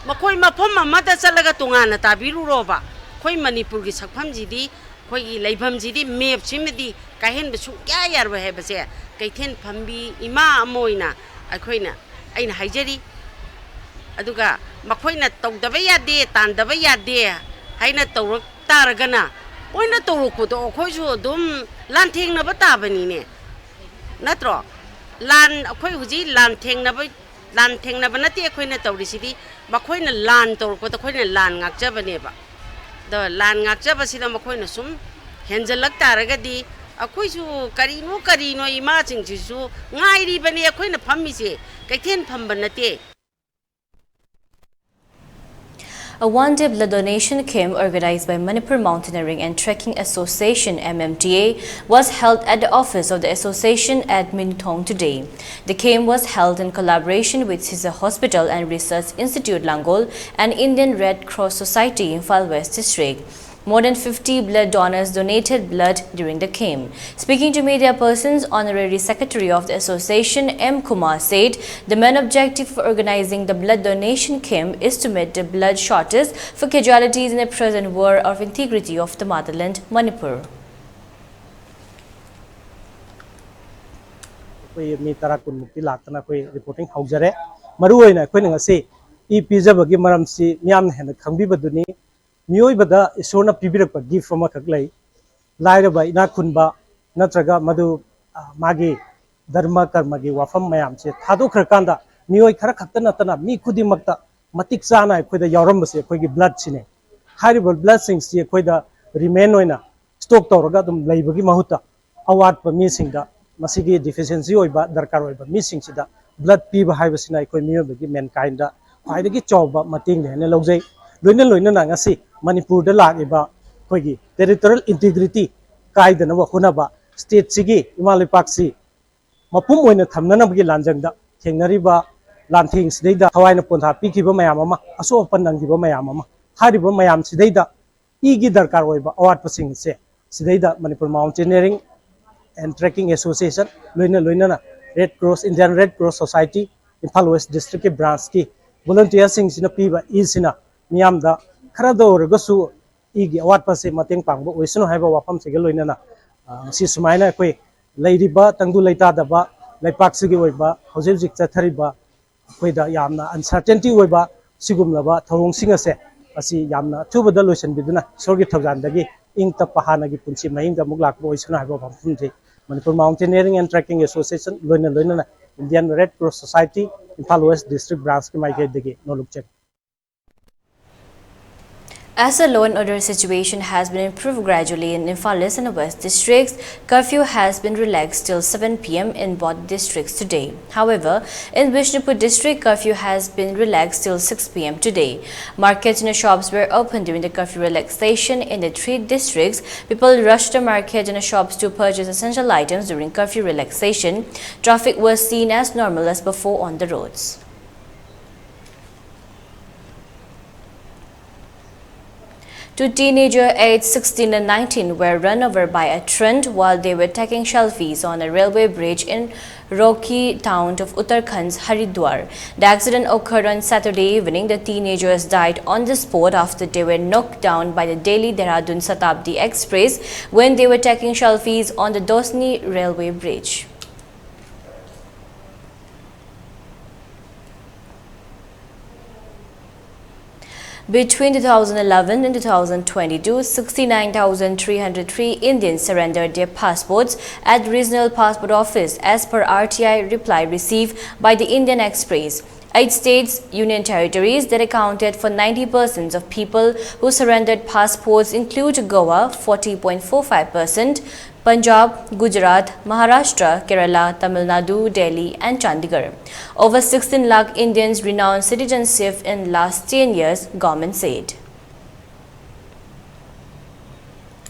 ꯃꯈꯣꯏ ꯃꯐꯝ ꯑꯃꯗ ꯆꯠꯂꯒ ꯇꯣꯉꯥꯟꯅ ꯇꯥꯕꯤꯔꯨꯔꯣꯕ꯫ ꯑꯩꯈꯣꯏ ꯃꯅꯤꯄꯨꯔꯒꯤ ꯁꯛꯐꯝꯁꯤꯗꯤ, ꯑꯩꯈꯣꯏꯒꯤ ꯂꯩꯐꯝꯁꯤꯗꯤ, ꯃꯦꯞꯁꯤꯃꯗꯤ ꯀꯥꯏꯍꯟꯕ ꯁꯨꯡꯌꯥ ꯌꯥꯔꯣꯏ ꯍꯥꯏꯕꯁꯦ ꯀꯩꯊꯦꯜ ꯐꯝꯕꯤ ꯏꯃꯥ ꯑꯃ ꯑꯣꯏꯅ ꯑꯩꯈꯣꯏꯅ, ꯑꯩꯅ ꯍꯥꯏꯖꯔꯤ꯫ ꯑꯗꯨꯒ ꯃꯈꯣꯏꯅ ꯇꯧꯗꯕ ꯌꯥꯗꯦ, ꯇꯥꯟꯗꯕ ꯌꯥꯗꯦ ꯍꯥꯏꯅ ꯇꯧꯔꯛ ꯇꯥꯔꯒꯅ, ꯃꯣꯏꯅ ꯇꯧꯔꯛꯄꯗꯣ ꯑꯩꯈꯣꯏꯁꯨ ꯑꯗꯨꯝ ꯂꯥꯟꯊꯦꯡꯅꯕ ꯇꯥꯕꯅꯤꯅꯦ, ꯅꯠꯇ꯭ꯔꯣ? ꯂꯥꯟ, ꯑꯩꯈꯣꯏ ꯍꯧꯖꯤꯛ ꯂꯥꯟ ꯊꯦꯡꯅꯕ, ꯂꯥꯟ ꯊꯦꯡꯅꯕ ꯅꯠꯇꯦ ꯑꯩꯈꯣꯏꯅ ꯇꯧꯔꯤꯁꯤꯗꯤ꯫ ꯃꯈꯣꯏꯅ ꯂꯥꯟ ꯇꯧꯔꯛꯄꯗ ꯑꯩꯈꯣꯏꯅ ꯂꯥꯟ ꯉꯥꯛꯆꯕꯅꯦꯕ꯫ ꯑꯗꯣ ꯂꯥꯟ ꯉꯥꯛꯆꯕꯁꯤꯗ ꯃꯈꯣꯏꯅ ꯁꯨꯝ ꯍꯦꯟꯖꯜꯂꯛ ꯇꯥꯔꯒꯗꯤ, ꯑꯩꯈꯣꯏꯁꯨ ꯀꯔꯤꯅꯣ ꯀꯔꯤꯅꯣ ꯏꯃꯥꯁꯤꯡꯁꯤꯁꯨ ꯉꯥꯏꯔꯤꯕꯅꯤ꯫ ꯑꯩꯈꯣꯏꯅ ꯐꯝꯃꯤꯁꯦ ꯀꯩꯊꯦꯜ ꯐꯝꯕ ꯅꯠꯇꯦ꯫ A one-day blood donation camp organized by Manipur Mountaineering and Trekking Association, M M T A, was held at the office of the association at Minthong today. The camp was held in collaboration with Siza Hospital and Research Institute, Langol, and Indian Red Cross Society, Imphal West District. More than fifty blood donors donated blood during the camp. Speaking to media persons, Honorary Secretary of the Association, M Kumar, said the main objective of organizing the blood donation camp is to meet the blood shortage for casualties in the present war of integrity of the motherland, Manipur. ꯑꯩꯈꯣꯏ ꯃꯤ ꯇꯔꯥ ꯀꯨꯟꯃꯨꯛꯇꯤ ꯂꯥꯛꯇꯅ ꯑꯩꯈꯣꯏ reporting ꯍꯧꯖꯔꯦ꯫ ꯃꯔꯨꯑꯣꯏꯅ ꯑꯩꯈꯣꯏꯅ ꯉꯁꯤ E ꯄꯤꯖꯕꯒꯤ ꯃꯔꯝꯁꯤ ꯃꯤꯌꯥꯝꯅ ꯍꯦꯟꯅ ꯈꯪꯕꯤꯕꯗꯨꯅꯤ꯫ ꯃꯤꯑꯣꯏꯕꯗ ꯏꯁꯣꯔꯅ ꯄꯤꯕꯤꯔꯛꯄ ꯒꯤꯐ ꯑꯃꯈꯛ ꯂꯩ꯫ ꯂꯥꯏꯔꯕ ꯏꯅꯥꯛ ꯈꯨꯟꯕ ꯅꯠꯇ꯭ꯔꯒ ꯃꯗꯨ ꯃꯥꯒꯤ ꯙꯔꯃ ꯀꯔꯃꯒꯤ ꯋꯥꯐꯝ ꯃꯌꯥꯝꯁꯦ ꯊꯥꯗꯣꯛꯈ꯭ꯔꯀꯥꯟꯗ ꯃꯤꯑꯣꯏ ꯈꯔ ꯈꯛꯇ ꯅꯠꯇꯅ ꯃꯤ ꯈꯨꯗꯤꯡꯃꯛꯇ ꯃꯇꯤꯛ ꯆꯥꯅ ꯑꯩꯈꯣꯏꯗ ꯌꯥꯎꯔꯝꯕꯁꯦ ꯑꯩꯈꯣꯏꯒꯤ ꯕ꯭ꯂꯠꯁꯤꯅꯦ꯫ ꯍꯥꯏꯔꯤꯕ ꯕ꯭ꯂꯠꯁꯤꯡꯁꯤ ꯑꯩꯈꯣꯏꯗ ꯔꯤꯃꯦꯟ ꯑꯣꯏꯅ ꯁ꯭ꯇꯣꯛ ꯇꯧꯔꯒ ꯑꯗꯨꯝ ꯂꯩꯕꯒꯤ ꯃꯍꯨꯠꯇ ꯑꯋꯥꯠꯄ ꯃꯤꯁꯤꯡꯗ, ꯃꯁꯤꯒꯤ ꯗꯤꯐꯤꯁꯦꯟꯁꯤ ꯑꯣꯏꯕ ꯗꯔꯀꯥꯔ ꯑꯣꯏꯕ ꯃꯤꯁꯤꯡꯁꯤꯗ ꯕ꯭ꯂꯠ ꯄꯤꯕ ꯍꯥꯏꯕꯁꯤꯅ ꯑꯩꯈꯣꯏ ꯃꯤꯑꯣꯏꯕꯒꯤ ꯃꯦꯟꯀꯥꯏꯟꯗ ꯈ꯭ꯋꯥꯏꯗꯒꯤ ꯆꯥꯎꯕ ꯃꯇꯦꯡꯅꯤ ꯍꯥꯏꯅ ꯂꯧꯖꯩ꯫ ꯂꯣꯏꯅ ꯂꯣꯏꯅꯅ ꯉꯁꯤ ꯃꯅꯤꯄꯨꯔꯗ ꯂꯥꯛꯂꯤꯕ ꯑꯩꯈꯣꯏꯒꯤ ꯇꯦꯔꯤꯇꯣꯔꯤꯌꯦꯜ ꯏꯟꯇꯤꯒ꯭ꯔꯤꯇꯤ ꯀꯥꯏꯗꯅꯕ ꯍꯣꯠꯅꯕ, ꯁ꯭ꯇꯦꯠꯁꯤꯒꯤ, ꯏꯃꯥ ꯂꯩꯄꯥꯛꯁꯤ ꯃꯄꯨꯝ ꯑꯣꯏꯅ ꯊꯝꯅꯅꯕꯒꯤ ꯂꯥꯟꯖꯪꯗ ꯊꯦꯡꯅꯔꯤꯕ ꯂꯥꯟꯊꯦꯡꯁꯤꯗꯩꯗ ꯊꯋꯥꯏꯅ ꯄꯣꯟꯊꯥ ꯄꯤꯈꯤꯕ ꯃꯌꯥꯝ ꯑꯃ, ꯑꯁꯣꯛ ꯑꯄꯟ ꯅꯪꯈꯤꯕ ꯃꯌꯥꯝ ꯑꯃ, ꯍꯥꯏꯔꯤꯕ ꯃꯌꯥꯝꯁꯤꯗꯩꯗ ꯏꯒꯤ ꯗꯔꯀꯥꯔ ꯑꯣꯏꯕ ꯑꯋꯥꯠꯄꯁꯤꯡꯁꯦ ꯁꯤꯗꯩꯗ Manipur Mountaineering and Trekking Association, ꯂꯣꯏꯅ ꯂꯣꯏꯅꯅ Red Cross, Indian Red Cross Society, Imphal West District ꯀꯤ ꯕ꯭ꯔꯥꯟꯁꯀꯤ ꯚꯣꯂꯨꯟꯇꯤꯌꯔꯁꯤꯡꯁꯤꯅ ꯄꯤꯕ ꯏꯁꯤꯅ ꯃꯤꯌꯥꯝꯗ ꯈꯔꯗ ꯑꯣꯏꯔꯒꯁꯨ ꯏꯒꯤ ꯑꯋꯥꯠꯄꯁꯦ ꯃꯇꯦꯡ ꯄꯥꯡꯕ ꯑꯣꯏꯁꯅꯨ ꯍꯥꯏꯕ ꯋꯥꯐꯝꯁꯤꯒ ꯂꯣꯏꯅꯅ, ꯑ, ꯉꯁꯤ ꯁꯨꯃꯥꯏꯅ ꯑꯩꯈꯣꯏ ꯂꯩꯔꯤꯕ ꯇꯪꯗꯨ ꯂꯩꯇꯥꯗꯕ ꯂꯩꯄꯥꯛꯁꯤꯒꯤ ꯑꯣꯏꯕ ꯍꯧꯖꯤꯛ ꯍꯧꯖꯤꯛ ꯆꯠꯊꯔꯤꯕ ꯑꯩꯈꯣꯏꯗ ꯌꯥꯝꯅ ꯑꯟꯁꯔꯇꯦꯟꯇꯤ ꯑꯣꯏꯕ ꯁꯤꯒꯨꯝꯂꯕ ꯊꯧꯑꯣꯡꯁꯤꯡ ꯑꯁꯦ ꯑꯁꯤ ꯌꯥꯝꯅ ꯑꯊꯨꯕꯗ ꯂꯣꯏꯁꯤꯟꯕꯤꯗꯨꯅ ꯏꯁꯣꯔꯒꯤ ꯊꯧꯖꯥꯜꯗꯒꯤ ꯏꯪ ꯇꯞꯄ ꯍꯥꯟꯅꯒꯤ ꯄꯨꯟꯁꯤ ꯃꯍꯤꯡꯗ ꯑꯃꯨꯛ ꯂꯥꯛꯄ ꯑꯣꯏꯁꯅꯨ ꯍꯥꯏꯕ ꯋꯥꯐꯝꯁꯤ Manipur Mountaineering and Trekking Association, ꯂꯣꯏꯅ ꯂꯣꯏꯅꯅ Indian Red Cross Society, Imphal West District Branch ꯀꯤ ꯃꯥꯏꯀꯩꯗꯒꯤ ꯅꯣꯂꯨꯛꯆꯔꯤ꯫ As the law and order situation has been improved gradually in Imphal East and West districts, curfew has been relaxed till seven p m in both districts today. However, in Bishnupur district, curfew has been relaxed till six p m today. Markets and shops were open during the curfew relaxation in the three districts. People rushed to market and shops to purchase essential items during curfew relaxation. Traffic was seen as normal as before on the roads. Two teenagers aged sixteen and nineteen were run over by a train while they were taking selfies on a railway bridge in Rocky town of Uttarakhand's Haridwar. The accident occurred on Saturday evening. The teenagers died on the spot after they were knocked down by the Delhi Dehradun Shatabdi Express when they were taking selfies on the Dosni railway bridge. Between two thousand eleven and two thousand twenty-two, sixty-nine thousand three hundred three Indians surrendered their passports at Regional Passport Office, as per R T I reply received by the Indian Express. Eight states, union territories that accounted for ninety percent of people who surrendered passports include Goa, forty point four five percent, Punjab, Gujarat, Maharashtra, Kerala, Tamil Nadu, Delhi, and Chandigarh. Over sixteen lakh Indians renounced citizenship in last ten years, government said.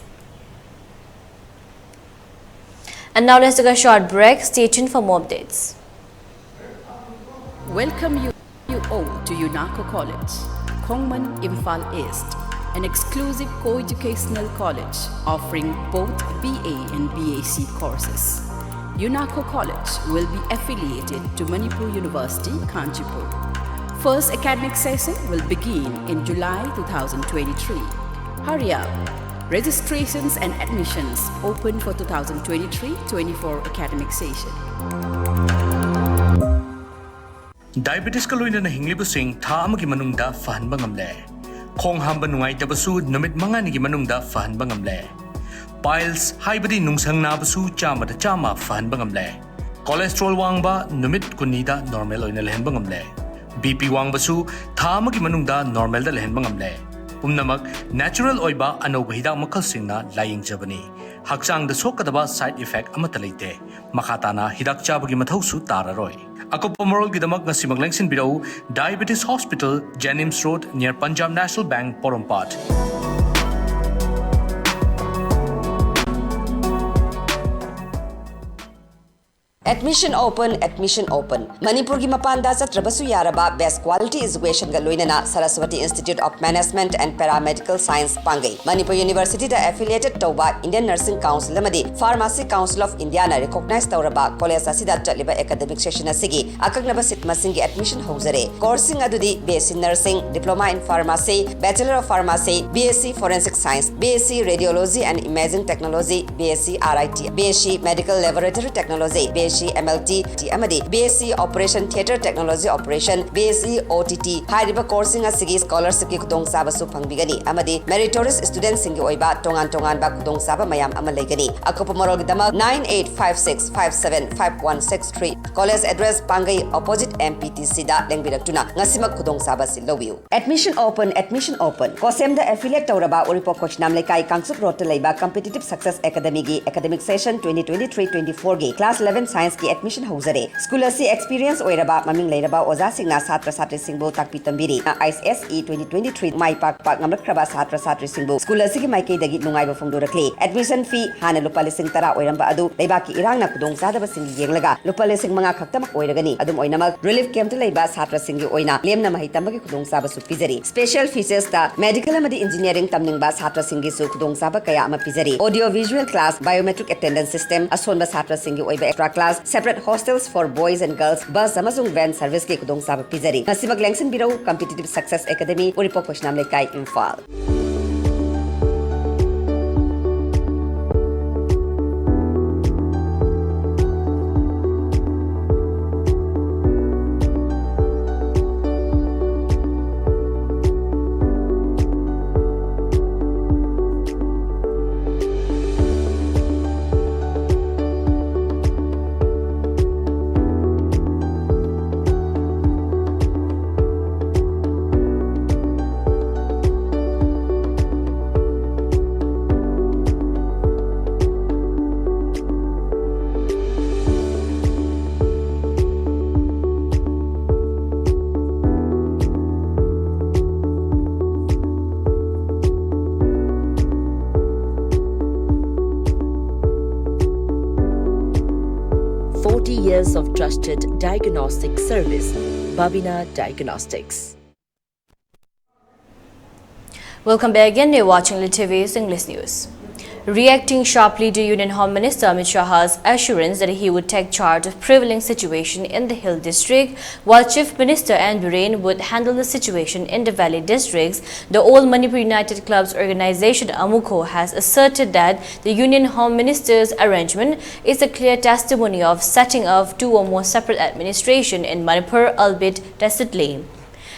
And now let's take a short break. Stay tuned for more updates. Welcome you, you all to UNACO College, Khongman, Imphal East, an exclusive co-educational college offering both B A and B A C courses. UNACO College will be affiliated to Manipur University, Kanchipur. First academic session will begin in July two thousand twenty-three. Hurry up! Registrations and admissions open for two thousand twenty-three twenty-four academic session. ꯗꯥꯏꯕꯦꯇꯤꯁꯀ ꯂꯣꯏꯅꯅ ꯍꯤꯡꯂꯤꯕꯁꯤꯡ ꯊꯥ ꯑꯃꯒꯤ ꯃꯅꯨꯡꯗ ꯐꯍꯟꯕ ꯉꯝꯂꯦ꯫ ꯈꯣꯡ ꯍꯥꯝꯕ ꯅꯨꯡꯉꯥꯏꯇꯕꯁꯨ ꯅꯨꯃꯤꯠ ꯃꯉꯥꯅꯤꯒꯤ ꯃꯅꯨꯡꯗ ꯐꯍꯟꯕ ꯉꯝꯂꯦ꯫ ꯄꯥꯏꯜꯁ ꯍꯥꯏꯕꯗꯤ ꯅꯨꯡꯁꯪ ꯅꯥꯕꯁꯨ ꯆꯥꯝꯃꯗ ꯆꯥꯝꯃ ꯐꯍꯟꯕ ꯉꯝꯂꯦ꯫ ꯀꯣꯂꯦꯁꯇ꯭ꯔꯣꯜ ꯋꯥꯡꯕ ꯅꯨꯃꯤꯠ ꯀꯨꯟꯅꯤꯗ ꯅꯣꯔꯃꯦꯜ ꯑꯣꯏꯅ ꯂꯩꯍꯟꯕ ꯉꯝꯂꯦ꯫ ꯕꯤ ꯄꯤ ꯋꯥꯡꯕꯁꯨ ꯊꯥ ꯑꯃꯒꯤ ꯃꯅꯨꯡꯗ ꯅꯣꯔꯃꯦꯜꯗ ꯂꯩꯍꯟꯕ ꯉꯝꯂꯦ꯫ ꯄꯨꯝꯅꯃꯛ natural ꯑꯣꯏꯕ ꯑꯅꯧꯕ ꯍꯤꯗꯥꯛ ꯃꯈꯜꯁꯤꯡꯅ ꯂꯥꯌꯦꯡꯖꯕꯅꯤ꯫ ꯍꯛꯆꯥꯡꯗ ꯁꯣꯛꯀꯗꯕ side effect ꯑꯃꯠꯇ ꯂꯩꯇꯦ꯫ ꯃꯈꯥ ꯇꯥꯅ ꯍꯤꯗꯥꯛ ꯆꯥꯕꯒꯤ ꯃꯊꯧꯁꯨ ꯇꯥꯔꯔꯣꯏ꯫ ꯑꯀꯨꯞꯄ ꯃꯔꯣꯜꯒꯤꯗꯃꯛ ꯉꯁꯤꯃꯛ ꯂꯦꯡꯁꯤꯟꯕꯤꯔꯛꯎ, Diabetes Hospital, Jenims Road, near Punjab National Bank, ꯄꯣꯔꯣꯝꯄꯥꯠ꯫ Admission open, admission open. ꯃꯅꯤꯄꯨꯔꯒꯤ ꯃꯄꯥꯟꯗ ꯆꯠꯇ꯭ꯔꯕꯁꯨ ꯌꯥꯔꯕ best quality educationꯒ ꯂꯣꯏꯅꯅ Saraswati Institute of Management and Paramedical Science ꯄꯥꯡꯒꯩ꯫ Manipur Universityꯗ affiliated ꯇꯧꯕ Indian Nursing Council ꯑꯃꯗꯤ Pharmacy Council of Indiaꯅ recognize ꯇꯧꯔꯕ college ꯑꯁꯤꯗ ꯆꯠꯂꯤꯕ academic session ꯑꯁꯤꯒꯤ ꯑꯀꯛꯅꯕ seat ꯃꯁꯤꯡꯒꯤ admission ꯍꯧꯖꯔꯦ꯫ Courseꯁꯤꯡ ꯑꯗꯨꯗꯤ B S C Nursing, Diploma in Pharmacy, Bachelor of Pharmacy, B S C Forensic Science, B S C Radiology and Imaging Technology, B S C R I T, B S C Medical Laboratory Technology, B S C M L T ꯑꯃꯗꯤ B S C Operation Theatre Technology Operation, B S C O T T ꯍꯥꯏꯔꯤꯕ courseꯁꯤꯡ ꯑꯁꯤꯒꯤ scholarshipꯀꯤ ꯈꯨꯗꯣꯡꯆꯥꯕꯁꯨ ꯐꯪꯕꯤꯒꯅꯤ ꯑꯃꯗꯤ meritorious studentꯁꯤꯡꯒꯤ ꯑꯣꯏꯕ ꯇꯣꯉꯥꯟ ꯇꯣꯉꯥꯟꯕ ꯈꯨꯗꯣꯡꯆꯥꯕ ꯃꯌꯥꯝ ꯑꯃ ꯂꯩꯒꯅꯤ꯫ ꯑꯀꯨꯞꯄ ꯃꯔꯣꯜꯒꯤꯗꯃꯛ nine eight five six five seven five one six three, college address ꯄꯥꯡꯒꯩ opposite M P T Cꯗ ꯂꯦꯡꯕꯤꯔꯛꯇꯨꯅ ꯉꯁꯤꯃꯛ ꯈꯨꯗꯣꯡꯆꯥꯕ ꯑꯁꯤ ꯂꯧꯕꯤꯌꯨ꯫ Admission open, admission open. COSEMꯗ affiliate ꯇꯧꯔꯕ ꯎꯔꯤꯄꯣꯛ ꯈꯣꯏꯁꯅꯥꯝ ꯂꯩꯀꯥꯏ ꯀꯥꯡꯆꯨꯞ ꯔꯣꯗꯇ ꯂꯩꯕ Competitive Success Academyꯒꯤ academic session twenty twenty-three twenty-fourꯒꯤ class eleven scienceꯀꯤ admission ꯍꯧꯖꯔꯦ꯫ School ꯑꯁꯤ experience ꯑꯣꯏꯔꯕ ꯃꯃꯤꯡ ꯂꯩꯔꯕ ꯑꯣꯖꯥꯁꯤꯡꯅ ꯁꯥꯇ꯭ꯔ ꯁꯥꯇ꯭ꯔꯤꯁꯤꯡꯕꯨ ꯇꯥꯛꯄꯤ ꯇꯝꯕꯤꯔꯤ꯫ I S S E twenty twenty-three ꯃꯥꯏ ꯄꯥꯛꯄ ꯉꯝꯂꯛꯈ꯭ꯔꯕ ꯁꯥꯇ꯭ꯔ ꯁꯥꯇ꯭ꯔꯤꯁꯤꯡꯕꯨ school ꯑꯁꯤꯒꯤ ꯃꯥꯏꯀꯩꯗꯒꯤ ꯅꯨꯡꯉꯥꯏꯕ ꯐꯣꯡꯗꯣꯔꯛꯂꯤ꯫ Admission fee ꯍꯥꯟꯅ ꯂꯨꯄꯥ ꯂꯤꯁꯤꯡ ꯇꯔꯥ ꯑꯣꯏꯔꯝꯕ ꯑꯗꯨ ꯂꯩꯕꯥꯛꯀꯤ ꯏꯔꯥꯡꯅ ꯈꯨꯗꯣꯡꯆꯥꯗꯕꯁꯤꯡꯒꯤ ꯌꯦꯡꯂꯒ ꯂꯨꯄꯥ ꯂꯤꯁꯤꯡ ꯃꯉꯥ ꯈꯛꯇꯃꯛ ꯑꯣꯏꯔꯒꯅꯤ꯫ ꯑꯗꯨꯝ ꯑꯣꯏꯅꯃꯛ, relief campꯇ ꯂꯩꯕ ꯁꯥꯇ꯭ꯔꯁꯤꯡꯒꯤ ꯑꯣꯏꯅ ꯂꯦꯝꯅ ꯃꯍꯩ ꯇꯝꯕꯒꯤ ꯈꯨꯗꯣꯡꯆꯥꯕꯁꯨ ꯄꯤꯖꯔꯤ꯫ Special featuresꯇ medical ꯑꯃꯗꯤ engineering ꯇꯝꯅꯤꯡꯕ ꯁꯥꯇ꯭ꯔꯁꯤꯡꯒꯤꯁꯨ ꯈꯨꯗꯣꯡꯆꯥꯕ ꯀꯌꯥ ꯑꯃ ꯄꯤꯖꯔꯤ꯫ Audio visual class, biometric attendance system, ꯑꯁꯣꯟꯕ ꯁꯥꯇ꯭ꯔꯁꯤꯡꯒꯤ ꯑꯣꯏꯕ extra class, separate hostels for boys and girls, bus ꯑꯃꯁꯨꯡ van serviceꯀꯤ ꯈꯨꯗꯣꯡꯆꯥꯕ ꯄꯤꯖꯔꯤ꯫ ꯉꯁꯤꯃꯛ ꯂꯦꯡꯁꯤꯟꯕꯤꯔꯧ, Competitive Success Academy, ꯎꯔꯤꯄꯣꯛ ꯈꯣꯏꯁꯅꯥꯝ ꯂꯩꯀꯥꯏ, Imphal. years of trusted diagnostic service, Babina Diagnostics. Welcome back again. You're watching L I T V's English News. Reacting sharply to Union Home Minister Amit Shah's assurance that he would take charge of prevailing situation in the Hill District, while Chief Minister N Biren would handle the situation in the Valley Districts, the All Manipur United Clubs Organization, AMUCO, has asserted that the Union Home Minister's arrangement is a clear testimony of setting up two or more separate administration in Manipur, albeit tacitly.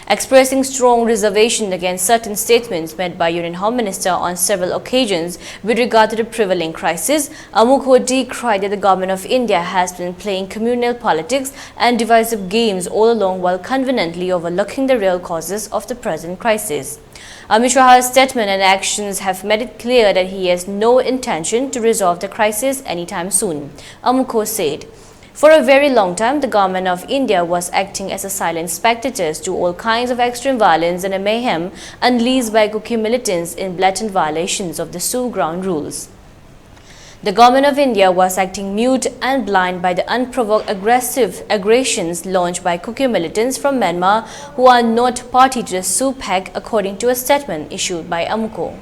Expressing strong reservation against certain statements made by Union Home Minister on several occasions with regard to the prevailing crisis, AMUCO decried that the Government of India has been playing communal politics and divisive games all along, while conveniently overlooking the real causes of the present crisis. Amit Shah's statement and actions have made it clear that he has no intention to resolve the crisis anytime soon, AMUCO said. For a very long time, the Government of India was acting as a silent spectator to all kinds of extreme violence and mayhem unleashed by Kuki militants in blatant violations of the SoO ground rules. The Government of India was acting mute and blind by the unprovoked aggressive aggressions launched by Kuki militants from Myanmar, who are not party to the SoO pact, according to a statement issued by AMUCO.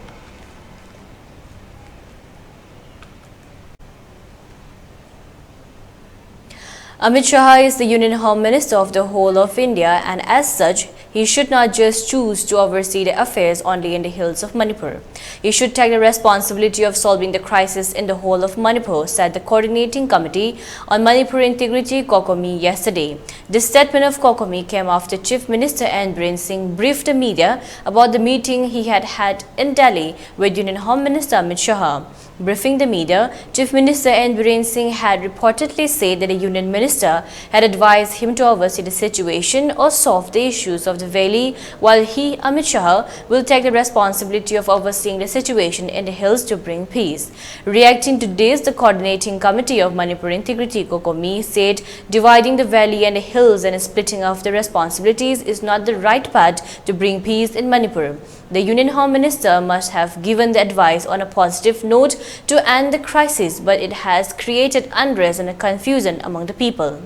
Amit Shah is the Union Home Minister of the whole of India, and as such, he should not just choose to oversee the affairs only in the hills of Manipur. He should take the responsibility of solving the crisis in the whole of Manipur, said the Coordinating Committee on Manipur Integrity, COCOMI, yesterday. This statement of COCOMI came after Chief Minister N Biren Singh briefed the media about the meeting he had had in Delhi with Union Home Minister Amit Shah. Briefing the media, Chief Minister N Biren Singh had reportedly said that the Union Minister had advised him to oversee the situation or solve the issues of Valley, while he, Amit Shah, will take the responsibility of overseeing the situation in the hills to bring peace. Reacting to this, the Coordinating Committee of Manipur Integrity, COCOMI, said dividing the valley and the hills and splitting of the responsibilities is not the right path to bring peace in Manipur. The Union Home Minister must have given the advice on a positive note to end the crisis, but it has created unrest and confusion among the people.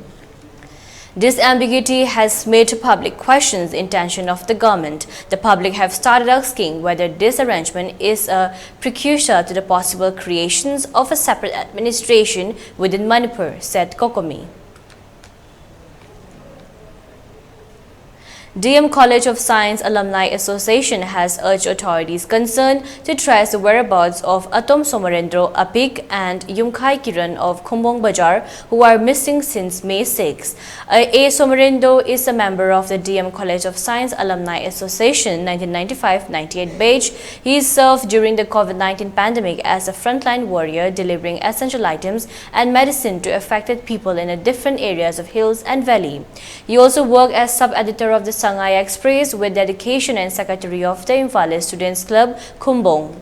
This ambiguity has made public questions the intention of the government. The public have started asking whether this arrangement is a precursor to the possible creations of a separate administration within Manipur, said COCOMI. D M College of Science Alumni Association has urged authorities concerned to trace the whereabouts of Atom Somarendro Apik and Yumkhai Kiran of Khumbong Bazaar, who are missing since May six. A. A. Somarendro is a member of the D M College of Science Alumni Association nineteen ninety-five ninety-eight batch. He served during the COVID nineteen pandemic as a frontline warrior, delivering essential items and medicine to affected people in the different areas of hills and valley. He also worked as sub-editor of the Sangai Express with dedication and secretary of the Imphal Students Club, Khumbong.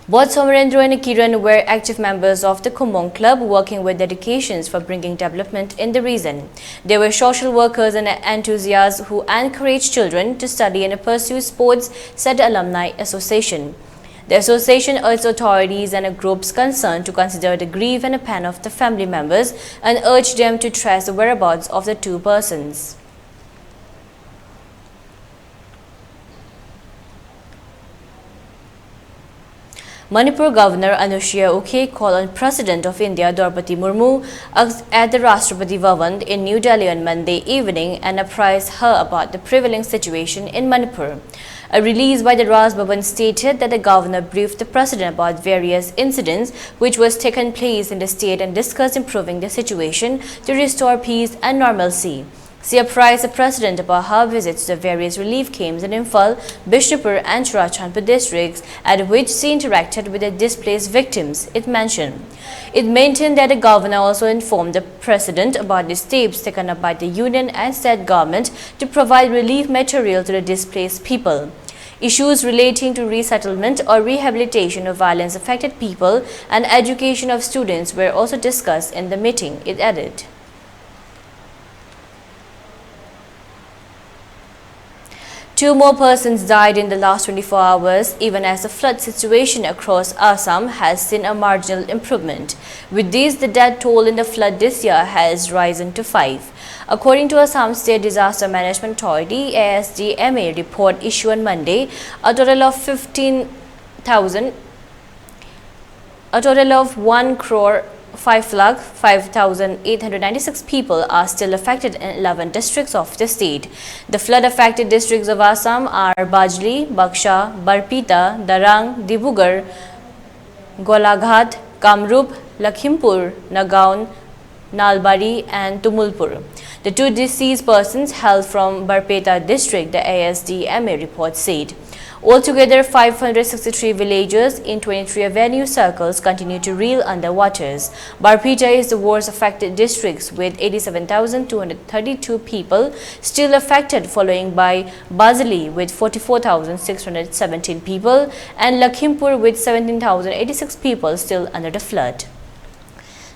Both Somarendro and Kiran were active members of the Khumbong Club, working with dedications for bringing development in the region. They were social workers and enthusiasts who encouraged children to study and pursue sports, said the Alumni Association. The association urged authorities and groups concerned to consider the grief and pain of the family members and urge them to trace the whereabouts of the two persons. Manipur Governor Anusuiya Uikey called on President of India Draupadi Murmu at the Rashtrapati Bhavan in New Delhi on Monday evening and apprised her about the prevailing situation in Manipur. A release by the Raj Bhavan stated that the governor briefed the president about various incidents which was taken place in the state and discussed improving the situation to restore peace and normalcy. She apprised the president about her visits to the various relief camps in Imphal, Bishnupur and Churachandpur districts, at which she interacted with the displaced victims, it mentioned. It maintained that the governor also informed the president about the steps taken up by the union and state government to provide relief material to the displaced people. Issues relating to resettlement or rehabilitation of violence affected people and education of students were also discussed in the meeting, it added. Two more persons died in the last twenty-four hours, even as the flood situation across Assam has seen a marginal improvement. With this, the death toll in the flood this year has risen to five. According to Assam State Disaster Management Authority, A S D M A, report issued on Monday, a total of fifteen thousand, a total of one crore five lakh five thousand eight hundred ninety-six people are still affected in eleven districts of the state. The flood affected districts of Assam are Bajli, Baksha, Barpeta, Darrang, Dibrugarh, Golaghat, Kamrup, Lakhimpur, Nagaon, Nalbari and Tamulpur. The two deceased persons hail from Barpeta district, the A S D M A report said. Altogether, five hundred sixty-three villages in twenty-three revenue circles continue to reel under waters. Barpeta is the worst affected district, with eighty-seven thousand two hundred thirty-two people still affected, following by Bajli with forty-four thousand six hundred seventeen people and Lakhimpur with seventeen thousand eighty-six people still under the flood.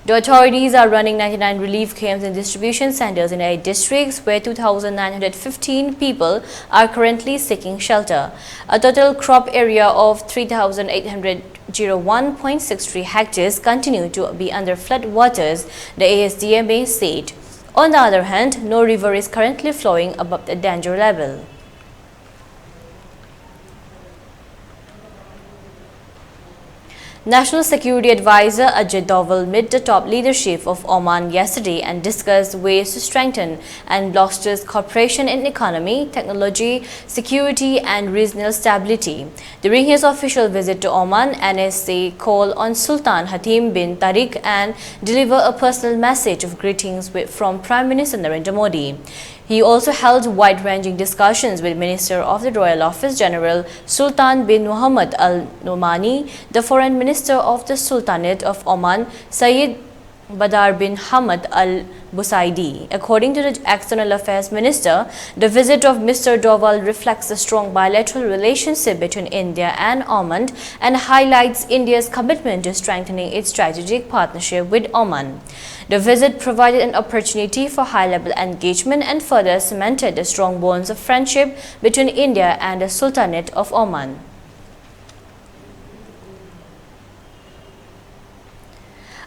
The authorities are running ninety-nine relief camps and distribution centers in eight districts, where two thousand nine hundred fifteen people are currently seeking shelter. A total crop area of three thousand eight hundred zero one point six three hectares continue to be under flood waters, the A S D M A said. On the other hand, no river is currently flowing above the danger level. National Security Advisor Ajay Doval met the top leadership of Oman yesterday and discussed ways to strengthen and bolster cooperation in economy, technology, security, and regional stability. During his official visit to Oman, N S A called on Sultan Hatim bin Tariq and deliver a personal message of greetings with, from Prime Minister Narendra Modi. He also held wide-ranging discussions with Minister of the Royal Office General Sultan bin Muhammad Al Nomani, the Foreign Minister of the Sultanate of Oman, Sayyid Badar bin Hamad Al Busaidi. According to the External Affairs Minister, the visit of Mister Doval reflects a strong bilateral relationship between India and Oman and highlights India's commitment to strengthening its strategic partnership with Oman. The visit provided an opportunity for high-level engagement and further cemented the strong bonds of friendship between India and the Sultanate of Oman.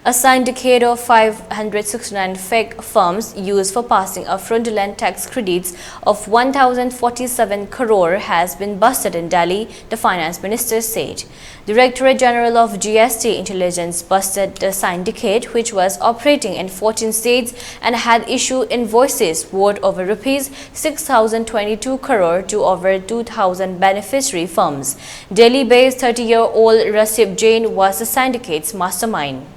A syndicate of five hundred sixty-nine fake firms used for passing a fraudulent tax credits of one thousand forty-seven crore has been busted in Delhi, the finance minister said. Directorate General of G S T Intelligence busted the syndicate, which was operating in fourteen states and had issued invoices worth over rupees six thousand twenty-two crore to over two thousand beneficiary firms. Delhi-based thirty-year-old Rasib Jain was the syndicate's mastermind.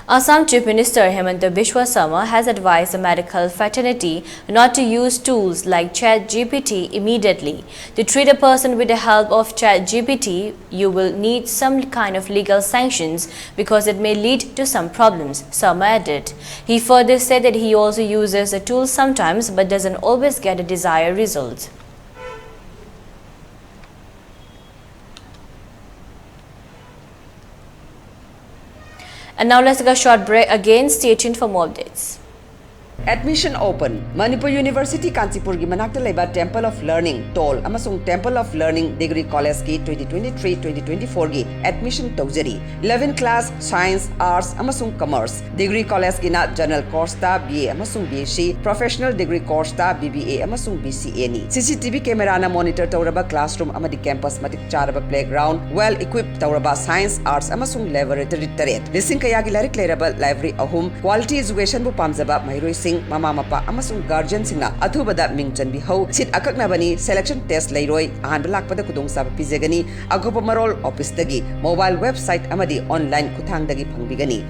Assam Chief Minister Himanta Biswa Sarma has advised the medical fraternity not to use tools like ChatGPT immediately. To treat a person with the help of ChatGPT, you will need some kind of legal sanctions because it may lead to some problems, Sarma added. He further said that he also uses the tool sometimes but doesn't always get the desired result. And now let's take a short break again. Stay tuned for more updates. Admission open. Manipur University Kanchipurꯒꯤ ꯃꯅꯥꯛꯇ ꯂꯩꯕ Temple of Learning, toll, ꯑꯃꯁꯨꯡ Temple of Learning Degree Collegeꯀꯤ twenty twenty-three twenty twenty-fourꯒꯤ admission ꯇꯧꯖꯔꯤ꯫ Eleven class Science, Arts ꯑꯃꯁꯨꯡ Commerce꯫ Degree Collegeꯀꯤꯅ General Courseꯇ B A ꯑꯃꯁꯨꯡ B S C, Professional Degree Courseꯇ B B A ꯑꯃꯁꯨꯡ B C Aꯅꯤ꯫ C C T V cameraꯅ monitor ꯇꯧꯔꯕ classroom ꯑꯃꯗꯤ campus ꯃꯇꯤꯛ ꯆꯥꯔꯕ playground, well equipped ꯇꯧꯔꯕ science, arts ꯑꯃꯁꯨꯡ laboratory ꯇꯔꯦꯠ, ꯂꯤꯁꯤꯡ ꯀꯌꯥꯒꯤ ꯂꯥꯏꯔꯤꯛ ꯂꯩꯔꯕ library ꯑꯍꯨꯝ, quality educationꯕꯨ ꯄꯥꯝꯖꯕ ꯃꯍꯩꯔꯣꯏꯁꯤꯡ, ꯃꯃꯥ ꯃꯄꯥ ꯑꯃꯁꯨꯡ guardianꯁꯤꯡꯅ ꯑꯊꯨꯕꯗ ꯃꯤꯡ ꯆꯟꯕꯤꯍꯧ꯫ Seat ꯑꯀꯛꯅꯕꯅꯤ, selection test ꯂꯩꯔꯣꯏ, ꯑꯍꯥꯟꯕ ꯂꯥꯛꯄꯗ ꯈꯨꯗꯣꯡꯆꯥꯕ ꯄꯤꯖꯒꯅꯤ꯫ ꯑꯀꯨꯞꯄ ꯃꯔꯣꯜ officeꯇꯒꯤ, mobile website ꯑꯃꯗꯤ online ꯈꯨꯠꯊꯥꯡꯗꯒꯤ ꯐꯪꯕꯤꯒꯅꯤ꯫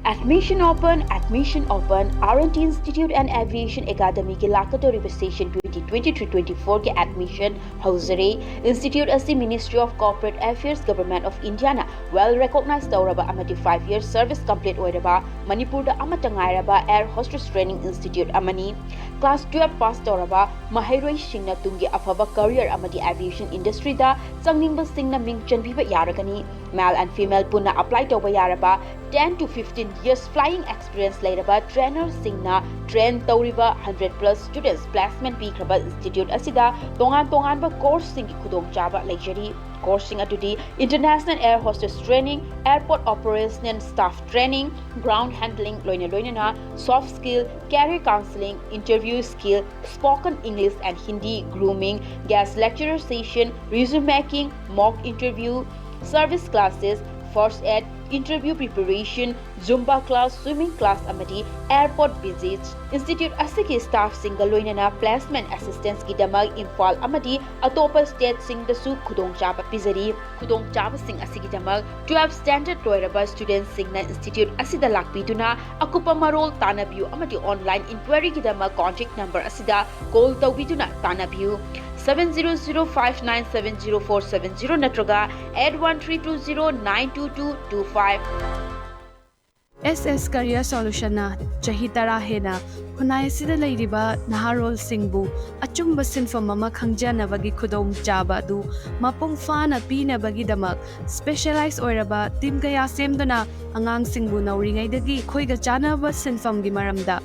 Admission open, admission open, R and T Institute and Aviation Academyꯒꯤ ꯂꯥꯛꯀꯗꯧꯔꯤꯕ session twenty twenty-three twenty-fourꯒꯤ admission ꯍꯧꯖꯔꯦ꯫ Institute ꯑꯁꯤ Ministry of Corporate Affairs, Government of Indiaꯅ well recognized ꯇꯧꯔꯕ ꯑꯃꯗꯤ five year service complete ꯑꯣꯏꯔꯕ, ꯃꯅꯤꯄꯨꯔꯗ ꯑꯃꯠꯇ ꯉꯥꯏꯔꯕ Air Hostess Training Institute ꯑꯃꯅꯤ꯫ Class twelve pass ꯇꯧꯔꯕ ꯃꯍꯩꯔꯣꯏꯁꯤꯡꯅ ꯇꯨꯡꯒꯤ ꯑꯐꯕ career ꯑꯃꯗꯤ aviation industryꯗ ꯆꯪꯅꯤꯡꯕꯁꯤꯡꯅ ꯃꯤꯡ ꯆꯟꯕꯤꯕ ꯌꯥꯔꯒꯅꯤ꯫ Male and female ꯄꯨꯟꯅ apply ꯇꯧꯕ ꯌꯥꯔꯕ ten to fifteen years flying experience ꯂꯩꯔꯕ trainerꯁꯤꯡꯅ train ꯇꯧꯔꯤꯕ hundred plus students placement ꯄꯤꯈ꯭ꯔꯕ institute ꯑꯁꯤꯗ ꯇꯣꯉꯥꯟ ꯇꯣꯉꯥꯟꯕ courseꯁꯤꯡꯒꯤ ꯈꯨꯗꯣꯡꯆꯥꯕ ꯂꯩꯖꯔꯤ꯫ Courseꯁꯤꯡ ꯑꯗꯨꯗꯤ International Air Hostess Training, Airport Operational Staff Training, Ground Handling ꯂꯣꯏꯅ ꯂꯣꯏꯅꯅ soft skill, career counseling, interview skill, spoken English and Hindi, grooming, guest lecturer session, resume making, mock interview, service classes, first aid, interview preparation, Zumba class, swimming class ꯑꯃꯗꯤ airport visits꯫ Institute ꯑꯁꯤꯒꯤ staffꯁꯤꯡꯒ ꯂꯣꯏꯅꯅ placement assistanceꯀꯤꯗꯃꯛ Imphal ꯑꯃꯗꯤ ꯑꯇꯣꯞꯄ stateꯁꯤꯡꯗꯁꯨ ꯈꯨꯗꯣꯡꯆꯥꯕ ꯄꯤꯖꯔꯤ꯫ ꯈꯨꯗꯣꯡꯆꯥꯕꯁꯤꯡ ꯑꯁꯤꯒꯤꯗꯃꯛ twelve standard ꯂꯣꯏꯔꯕ studentꯁꯤꯡꯅ institute ꯑꯁꯤꯗ ꯂꯥꯛꯄꯤꯗꯨꯅ ꯑꯀꯨꯞꯄ ꯃꯔꯣꯜ ꯇꯥꯟꯅꯕꯤꯌꯨ ꯑꯃꯗꯤ online inquiryꯒꯤꯗꯃꯛ contact number ꯑꯁꯤꯗ call ꯇꯧꯕꯤꯗꯨꯅ ꯇꯥꯟꯅꯕꯤꯌꯨ꯫ Seven zero zero five nine seven zero four seven zero ꯅꯠꯇ꯭ꯔꯒ eight one three two zero nine two two two five꯫ S S Career Solutionꯅ ꯆꯍꯤ ꯇꯔꯥ ꯍꯦꯟꯅ ꯈꯨꯟꯅꯥꯏ ꯑꯁꯤꯗ ꯂꯩꯔꯤꯕ ꯅꯍꯥꯔꯣꯜꯁꯤꯡꯕꯨ ꯑꯆꯨꯝꯕ ꯁꯤꯟꯐꯝ ꯑꯃ ꯈꯪꯖꯅꯕꯒꯤ ꯈꯨꯗꯣꯡꯆꯥꯕ ꯑꯗꯨ ꯃꯄꯨꯡ ꯐꯥꯅ ꯄꯤꯅꯕꯒꯤꯗꯃꯛ specialize ꯑꯣꯏꯔꯕ team ꯀꯌꯥ ꯁꯦꯝꯗꯨꯅ ꯑꯉꯥꯡꯁꯤꯡꯕꯨ ꯅꯧꯔꯤꯉꯩꯗꯒꯤ ꯑꯩꯈꯣꯏꯒ ꯆꯥꯟꯅꯕ ꯁꯤꯟꯐꯝꯒꯤ ꯃꯔꯝꯗ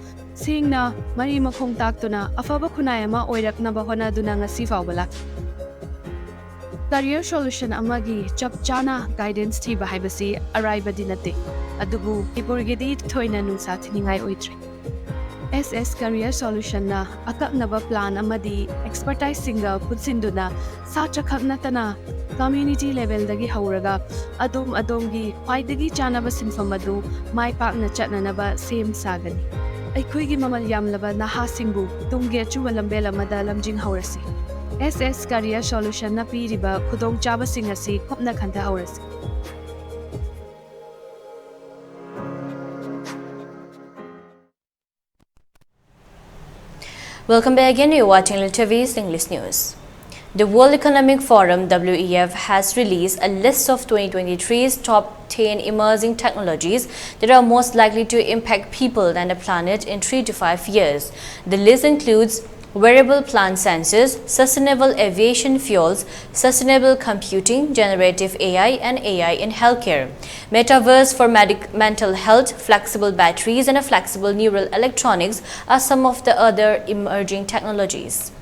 ꯁꯦꯡꯅ ꯃꯔꯤ ꯃꯈꯣꯡ ꯇꯥꯛꯇꯨꯅ ꯑꯐꯕ ꯈꯨꯟꯅꯥꯏ ꯑꯃ ꯑꯣꯏꯔꯛꯅꯕ ꯍꯣꯠꯅꯗꯨꯅ ꯉꯁꯤ ꯐꯥꯎꯕ ꯂꯥꯛꯂꯤ꯫ Career solution ꯑꯃꯒꯤ ꯆꯞ ꯆꯥꯅ guidance ꯊꯤꯕ ꯍꯥꯏꯕꯁꯤ ꯑꯔꯥꯏꯕꯗꯤ ꯅꯠꯇꯦ, ꯑꯗꯨꯕꯨ ꯃꯅꯤꯄꯨꯔꯒꯤꯗꯤ ꯊꯣꯏꯅ ꯅꯨꯡꯁꯥ ꯊꯤꯅꯤꯡꯉꯥꯏ ꯑꯣꯏꯗ꯭ꯔꯦ꯫ S S Career Solutionꯅ ꯑꯀꯛꯅꯕ plan ꯑꯃꯗꯤ expertiseꯁꯤꯡꯒ ꯄꯨꯟꯁꯤꯟꯗꯨꯅ ꯁꯥꯇ꯭ꯔꯈꯛ ꯅꯠꯇꯅ community levelꯗꯒꯤ ꯍꯧꯔꯒ ꯑꯗꯣꯝ ꯑꯗꯣꯝꯒꯤ ꯈ꯭ꯋꯥꯏꯗꯒꯤ ꯆꯥꯅꯕ ꯁꯤꯟꯐꯝ ꯑꯗꯨ ꯃꯥꯏ ꯄꯥꯛꯅ ꯆꯠꯅꯅꯕ ꯁꯦꯝ ꯁꯥꯒꯅꯤ꯫ ꯑꯩꯈꯣꯏꯒꯤ ꯃꯃꯜ ꯌꯥꯝꯂꯕ ꯅꯍꯥꯁꯤꯡꯕꯨ ꯇꯨꯡꯒꯤ ꯑꯆꯨꯝꯕ ꯂꯝꯕꯦꯜ ꯑꯃꯗ ꯂꯝꯖꯤꯡꯍꯧꯔꯁꯤ꯫ S S Career Solutionꯅ ꯄꯤꯔꯤꯕ ꯈꯨꯗꯣꯡꯆꯥꯕꯁꯤꯡ ꯑꯁꯤ ꯀꯨꯞꯅ ꯈꯟꯊꯍꯧꯔꯁꯤ꯫ Welcome back again. You're watching Little T V's English News. The World Economic Forum, W E F, has released a list of twenty twenty-three's top ten emerging technologies that are most likely to impact people and the planet in three to five years. The list includes wearable plant sensors, sustainable aviation fuels, sustainable computing, generative A I, and A I in healthcare. Metaverse for medic- mental health, flexible batteries, and a flexible neural electronics are some of the other emerging technologies.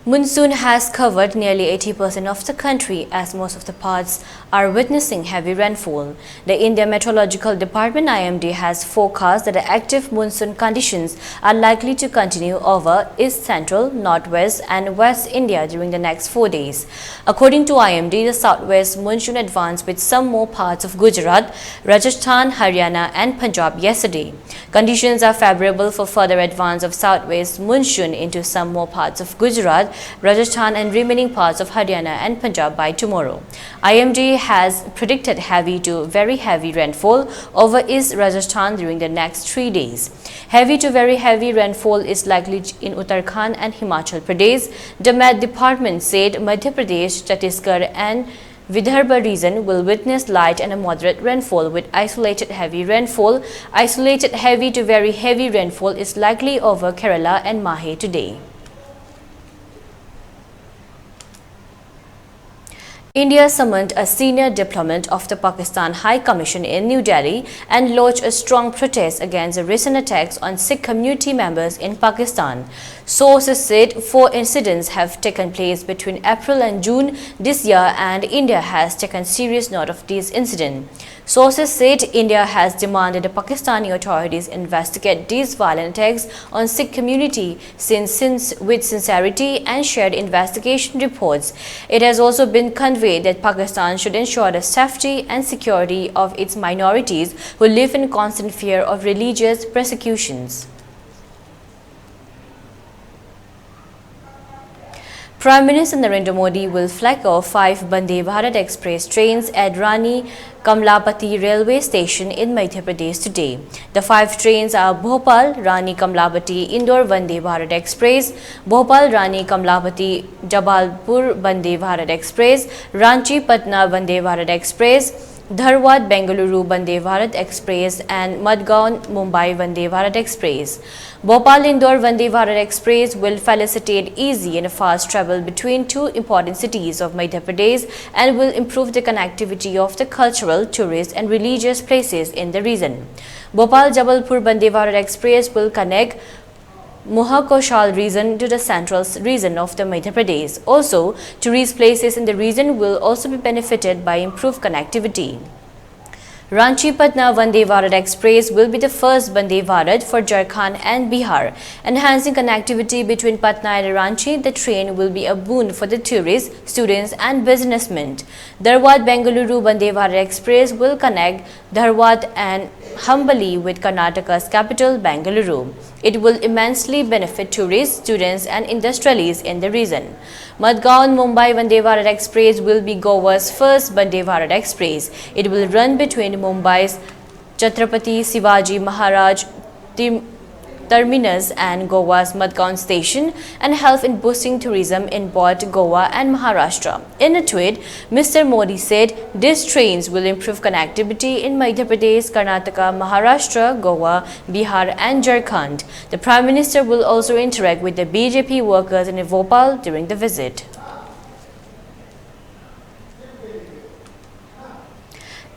Monsoon has covered nearly eighty percent of the country, as most of the parts are witnessing heavy rainfall. The India Meteorological Department, I M D, has forecast that the active monsoon conditions are likely to continue over east central, northwest, and west India during the next four days. According to I M D, the southwest monsoon advanced with some more parts of Gujarat, Rajasthan, Haryana, and Punjab yesterday. Conditions are favorable for further advance of southwest monsoon into some more parts of Gujarat, Rajasthan, and remaining parts of Haryana and Punjab by tomorrow. I M D has predicted heavy to very heavy rainfall over East Rajasthan during the next three days. Heavy to very heavy rainfall is likely in Uttarakhand and Himachal Pradesh. The Met Department said Madhya Pradesh, Chhattisgarh, and Vidarbha region will witness light and a moderate rainfall with isolated heavy rainfall. Isolated heavy to very heavy rainfall is likely over Kerala and Mahe today. India summoned a senior diplomat of the Pakistan High Commission in New Delhi and lodged a strong protest against the recent attacks on Sikh community members in Pakistan. Sources said four incidents have taken place between April and June this year, and India has taken serious note of these incidents. Sources said India has demanded the Pakistani authorities investigate these violent attacks on Sikh community since, since with sincerity and shared investigation reports. It has also been conveyed that Pakistan should ensure the safety and security of its minorities who live in constant fear of religious persecutions. Prime Minister Narendra Modi will flag off five Vande Bharat Express trains at Rani Kamlapati railway station in Madhya Pradesh today. The five trains are Bhopal Rani Kamlapati Indore Vande Bharat Express, Bhopal Rani Kamlapati Jabalpur Vande Bharat Express, Ranchi Patna Vande Bharat Express, Dharwad Bengaluru Vande Bharat Express and Madgaon Mumbai Vande Bharat Express. Bhopal Indore Vande Bharat Express will facilitate easy and fast travel between two important cities of Madhya Pradesh and will improve the connectivity of the cultural, tourist and religious places in the region. Bhopal Jabalpur Vande Bharat Express will connect Muhakoshal region to the central region of the Madhya Pradesh. Also, tourist places in the region will also be benefited by improved connectivity. Ranchi Patna Vande Bharat Express will be the first Vande Bharat for Jharkhand and Bihar. Enhancing connectivity between Patna and Ranchi, the train will be a boon for the tourists, students, and businessmen. Dharwad Bengaluru Vande Bharat Express will connect Dharwad and Hambali with Karnataka's capital, Bengaluru. It will immensely benefit tourists, students, and industrialists in the region. Madgaon Mumbai Vande Bharat Express will be Goa's first Vande Bharat Express. It will run between Mumbai's Chhatrapati Shivaji Maharaj Tim- Terminus and Goa's Madgaon station and help in boosting tourism in both Goa and Maharashtra. In a tweet, Mister Modi said these trains will improve connectivity in Madhya Pradesh, Karnataka, Maharashtra, Goa, Bihar, and Jharkhand. The Prime Minister will also interact with the B J P workers in Bhopal during the visit.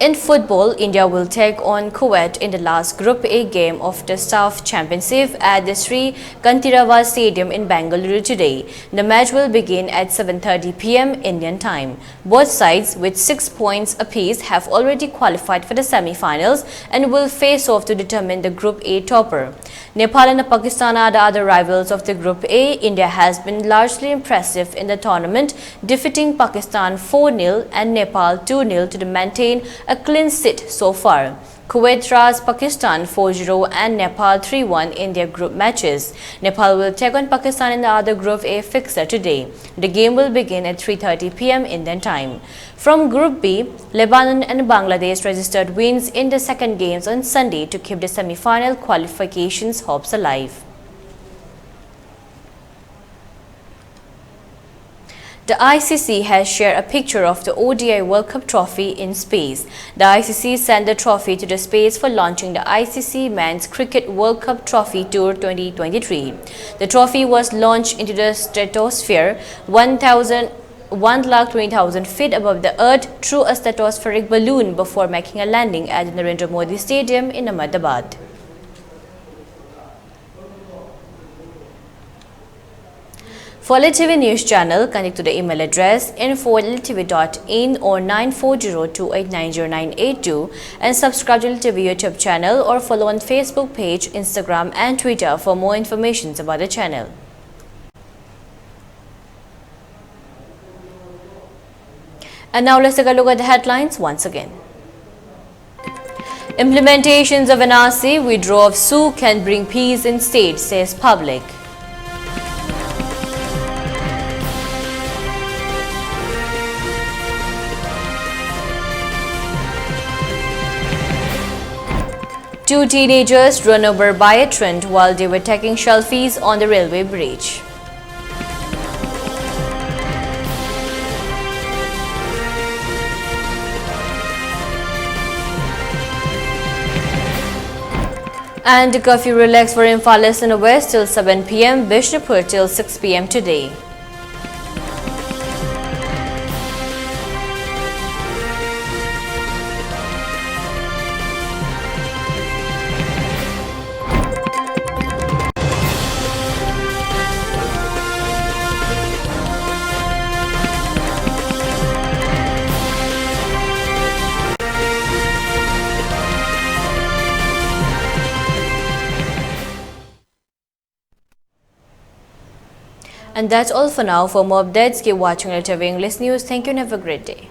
In football, India will take on Kuwait in the last Group A game of the SAFF Championship at the Sri Kanteerava Stadium in Bengaluru today. The match will begin at seven thirty p m Indian time. Both sides, with six points apiece, have already qualified for the semi-finals and will face off to determine the Group A topper. Nepal and Pakistan are the other rivals of the Group A. India has been largely impressive in the tournament, defeating Pakistan four nil and Nepal two nil to maintain a clean sheet so far. Kuwait trounced Pakistan four zero and Nepal three one in their group matches. Nepal will take on Pakistan in the other Group A fixture today. The game will begin at three thirty p m Indian time. From Group B, Lebanon and Bangladesh registered wins in the second games on Sunday to keep the semi-final qualifications hopes alive. The I C C has shared a picture of the O D I World Cup trophy in space. The I C C sent the trophy to the space for launching the I C C Men's Cricket World Cup Trophy Tour twenty twenty-three. The trophy was launched into the stratosphere, one thousand, one lakh twenty thousand feet above the earth, through a stratospheric balloon before making a landing at the Narendra Modi Stadium in Ahmedabad. For L T V News Channel, connect to the email address info at L T V dot in or nine four zero two eight nine zero nine eight two and subscribe to L T V YouTube channel or follow on Facebook page, Instagram and Twitter for more informations about the channel. And now let's take a look at the headlines once again. Implementations of N R C, withdrawal of SoO can bring peace in state, says public. Two teenagers run over by a train while they were taking selfies on the railway bridge. And curfew relaxed for Imphal East and West till seven p m, Bishnupur till six p m today. And that's all for now. For more updates, keep watching L T V English News. Thank you and have a great day.